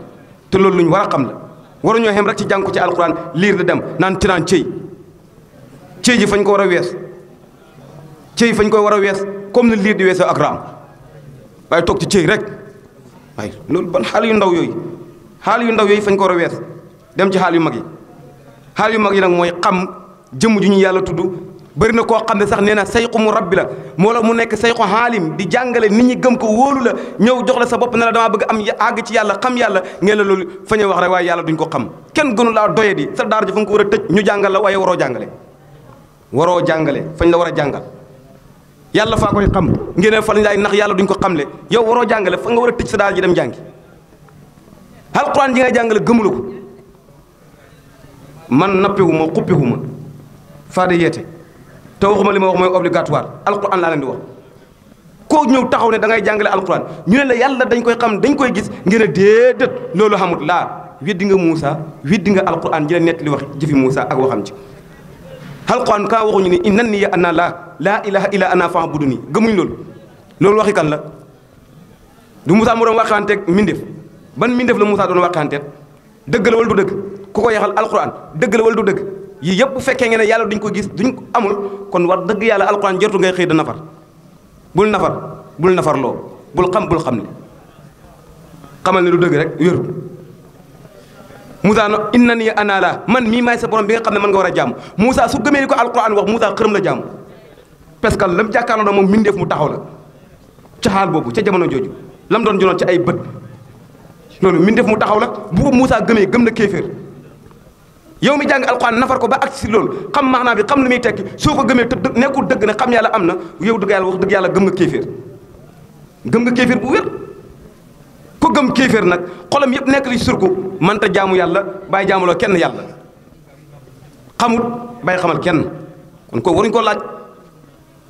te loolu lu ñu war a xam la waruñoo xem rek ci jàng ko ci alquran liir di dem naan ci naan cëy ji fañ ko war a wees cëy fañ ko war a wees comme ni liir di weesoo ak raam waaye toog ci cëy rek waaye loolu ban xaal yu ndaw yooyu fañ ko war a wees dem ci xaal yu mag yi xaal yu mag yi nag mooy xam jëmm ju ñu yàlla tudd bëri na koo xam ne sax nee na sayqu mu rabbi la moo la mu nekk sayqu xaalim di jàngale nit ñi gëm ko wóolu la ñëw jox la sa bopp ne la damaa bëgg am àgg ci yàlla xam yàlla ngeen la loolu fa ñuy wax rek waaye yàlla duñ ko xam kenn gënu laa doye di sa daara ji fa nga ko war a tëj ñu jàngal la waaye waroo jàngale fañ la war a jàngal yàlla faa koy xam ngeen ne fa lañ laay ndax yàlla duñ ko xamle yow waroo jàngale fa nga war a tëj sa daara ji dem jàngi alquran ji ngay jàngale gëmula ko man nappewuma xuppewuma faada yeete te waxuma li ma wax mooy obligatoire alquran laa leen di wax koo ñëw taxaw ne da ngay jàngale alquran ñu ne la yàlla dañ koy xam dañ koy gis ngeen a déedéet loolu xamut laa weddi nga Moussa weddi nga alquran ji la nett li wax jëfi Moussa ak waxam ci alquran kaa waxuñu ni innani ya ana laa ilaha illa ana fa'buduni gëmuñ loolu waxi kan la du Moussa mu doon waxanteeg mbindeef ban mbindeef la Moussa doon waxanteeg dëgg la wala du dëgg ku ko yaxal alquran dëgg la wala du dëgg yii yëpp bu fekkee ngeen ne yàlla duñ ko gis duñ ko amul kon war dëgg yàlla alquran jortu ngay xëy da nafar bul nafar loo bul xam ne xamal ne du dëgg rek wéru Moussa no innani ana la man mii maay sa borom bi nga xam ne mën nga war a jàmm Moussa su gëmee ni ko alquran wax Moussa xërëm la jàmm parce que lam jàkkaarloo na moom mbindeef mu taxaw la ca xaal boobu ca jamono jooju lam doon jonoon ci ay bët loolu mbindeef mu taxaw la bu ko Moussa gëmee gëm na kéeféer yow mi jàng alquran nafar ko ba agsi si loolu xam maanaa bi xam lu muy tekki soo ko gëmee te nekkul dëgg ne xam yàlla am na yow dëgg yàlla wax dëgg yàlla gëm nga kéeféer bu wér ko gëm kéeféer nag xolam yëpp nekk li surku mënta jaamu yàlla bàyyi jaamuloo kenn yàlla xamul bàyyi xamal kenn kon kooku waruñu ko laaj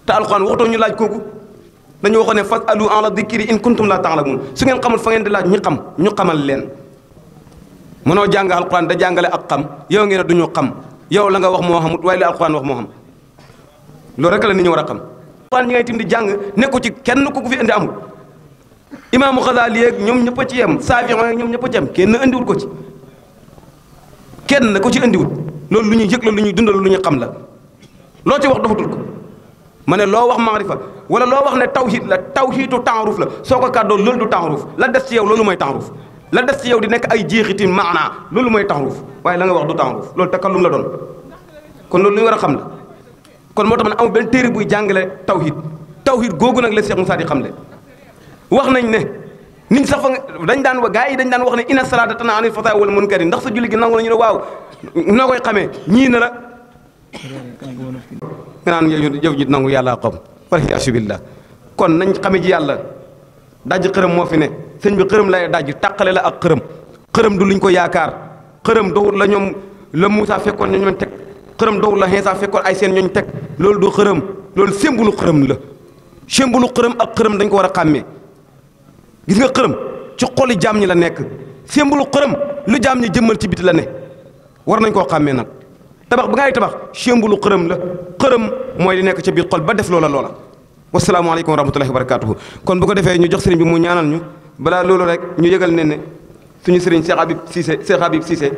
te alquran waxtoo ñu laaj kooku dañu waxoon ne fasalu ahla dikri in kuntum la ta'lamun su ngeen xamul fa ngeen di laaj ñu xamal leen mënoo jàng alquran da jàngale ak xam yow ngeen ne du ñu xam yow la nga wax moo xamut waaye li alquran wax moo xam loolu rek la nit ñi war a xam. alquran ñi ngay tim di jàng nekku ci kenn ku ko fi indi amul imaamu Xasaali yeeg ñoom ñëpp a ci yem Saafi ñoom ñëpp a ci yem kenn indiwut ko ci kenn ko ci indiwut loolu lu ñuy yëg la lu ñuy dundal lu ñu xam la loo ci wax dafatul ko ma ne loo wax maarifa wala loo wax ne tawhid la tawhidu taaruf la soo ko kàddoo loolu du taaruf la des ci yow loolu mooy taaruf la des ci yow di nekk ay jeexiti maanaa loolu mooy taaruf waaye la nga wax du taaruf loolu takallum la doon kon loolu lu ñu war a xam la kon moo tax man amul benn téere buy jàngale tawhid googu nag la Cheikh Moussa di xam le wax nañ ne nit sax fa dañ daan gaa yi dañ daan wax ne inna salaata tanhaa anil fahshaa'i wal munkari ndax sa julli gi nangu na ñu ne waaw noo koy xamee ñii na la nga naan yow ji nangu yàlla xam waliyaasu billah kon nañ xame ji yàlla dajj xërëm moo fi ne sëñ bi xërëm lay dajj tàqale la ak xërëm du luñ ko yaakaar xërëm dowut la ñoom la Moussa fekkoon ñooñ teg xërëm dowut la Iisaa fekkoon ay seen ñooñ teg loolu du xërëm loolu symbole xërëm la symbole xërëm ak xërëm dañ ko war a xàmmee gis nga xërëm ci xoli jaam ñi la nekk symbole xërëm lu jaam ñi jëmmal ci biti la ne war nañ koo xàmmee nag tabax bi ngay tabax symbole xërëm la xërëm mooy li nekk ca biir xol ba def loola wasalaamaaleykum wa rahmatullahi wa barakaatuhu kon bu ko defee ñu jox sëriñ bi mu ñaanal ñu balaa loolu rek ñu yëgal ne suñu sëriñ Cheikh Habib Cissé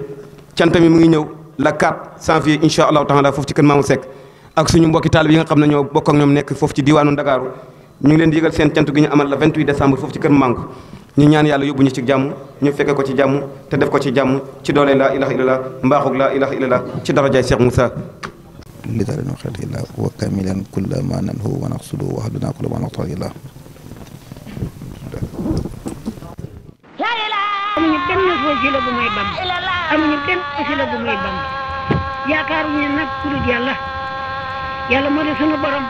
cant mi mu ngi ñëw la 4 janvier incha allahu taala foofu ci kër Maamou Seck ak suñu mbokki taalib yi nga xam ne ñoo bokk ak ñoom nekk foofu ci diwaanu Ndakaaru ñu ngi leen di yëgal seen cant gi ñu amal la 28 décembre foofu ci kër Mangu ñu ñaan yàlla yóbbu ñu ci jàmm ñu fekke ko ci jàmm te def ko ci jàmm ci doole laa ilaha illallah mbaaxug laa ilaha illallah ci darajaay Cheikh Moussa لدار خير الله وكاملا كل ما ننهو ونقصده وهدنا كل ما نقتضي الله amuñu benn wasila bu may Bamba amuñu benn wasila bu may Bamba yaakaaruñu nag ku dul yàlla yàlla moo di sunu borom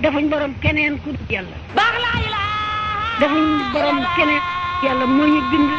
defuñ borom keneen ku dul yàlla defuñ borom keneen yàlla moo ñu bind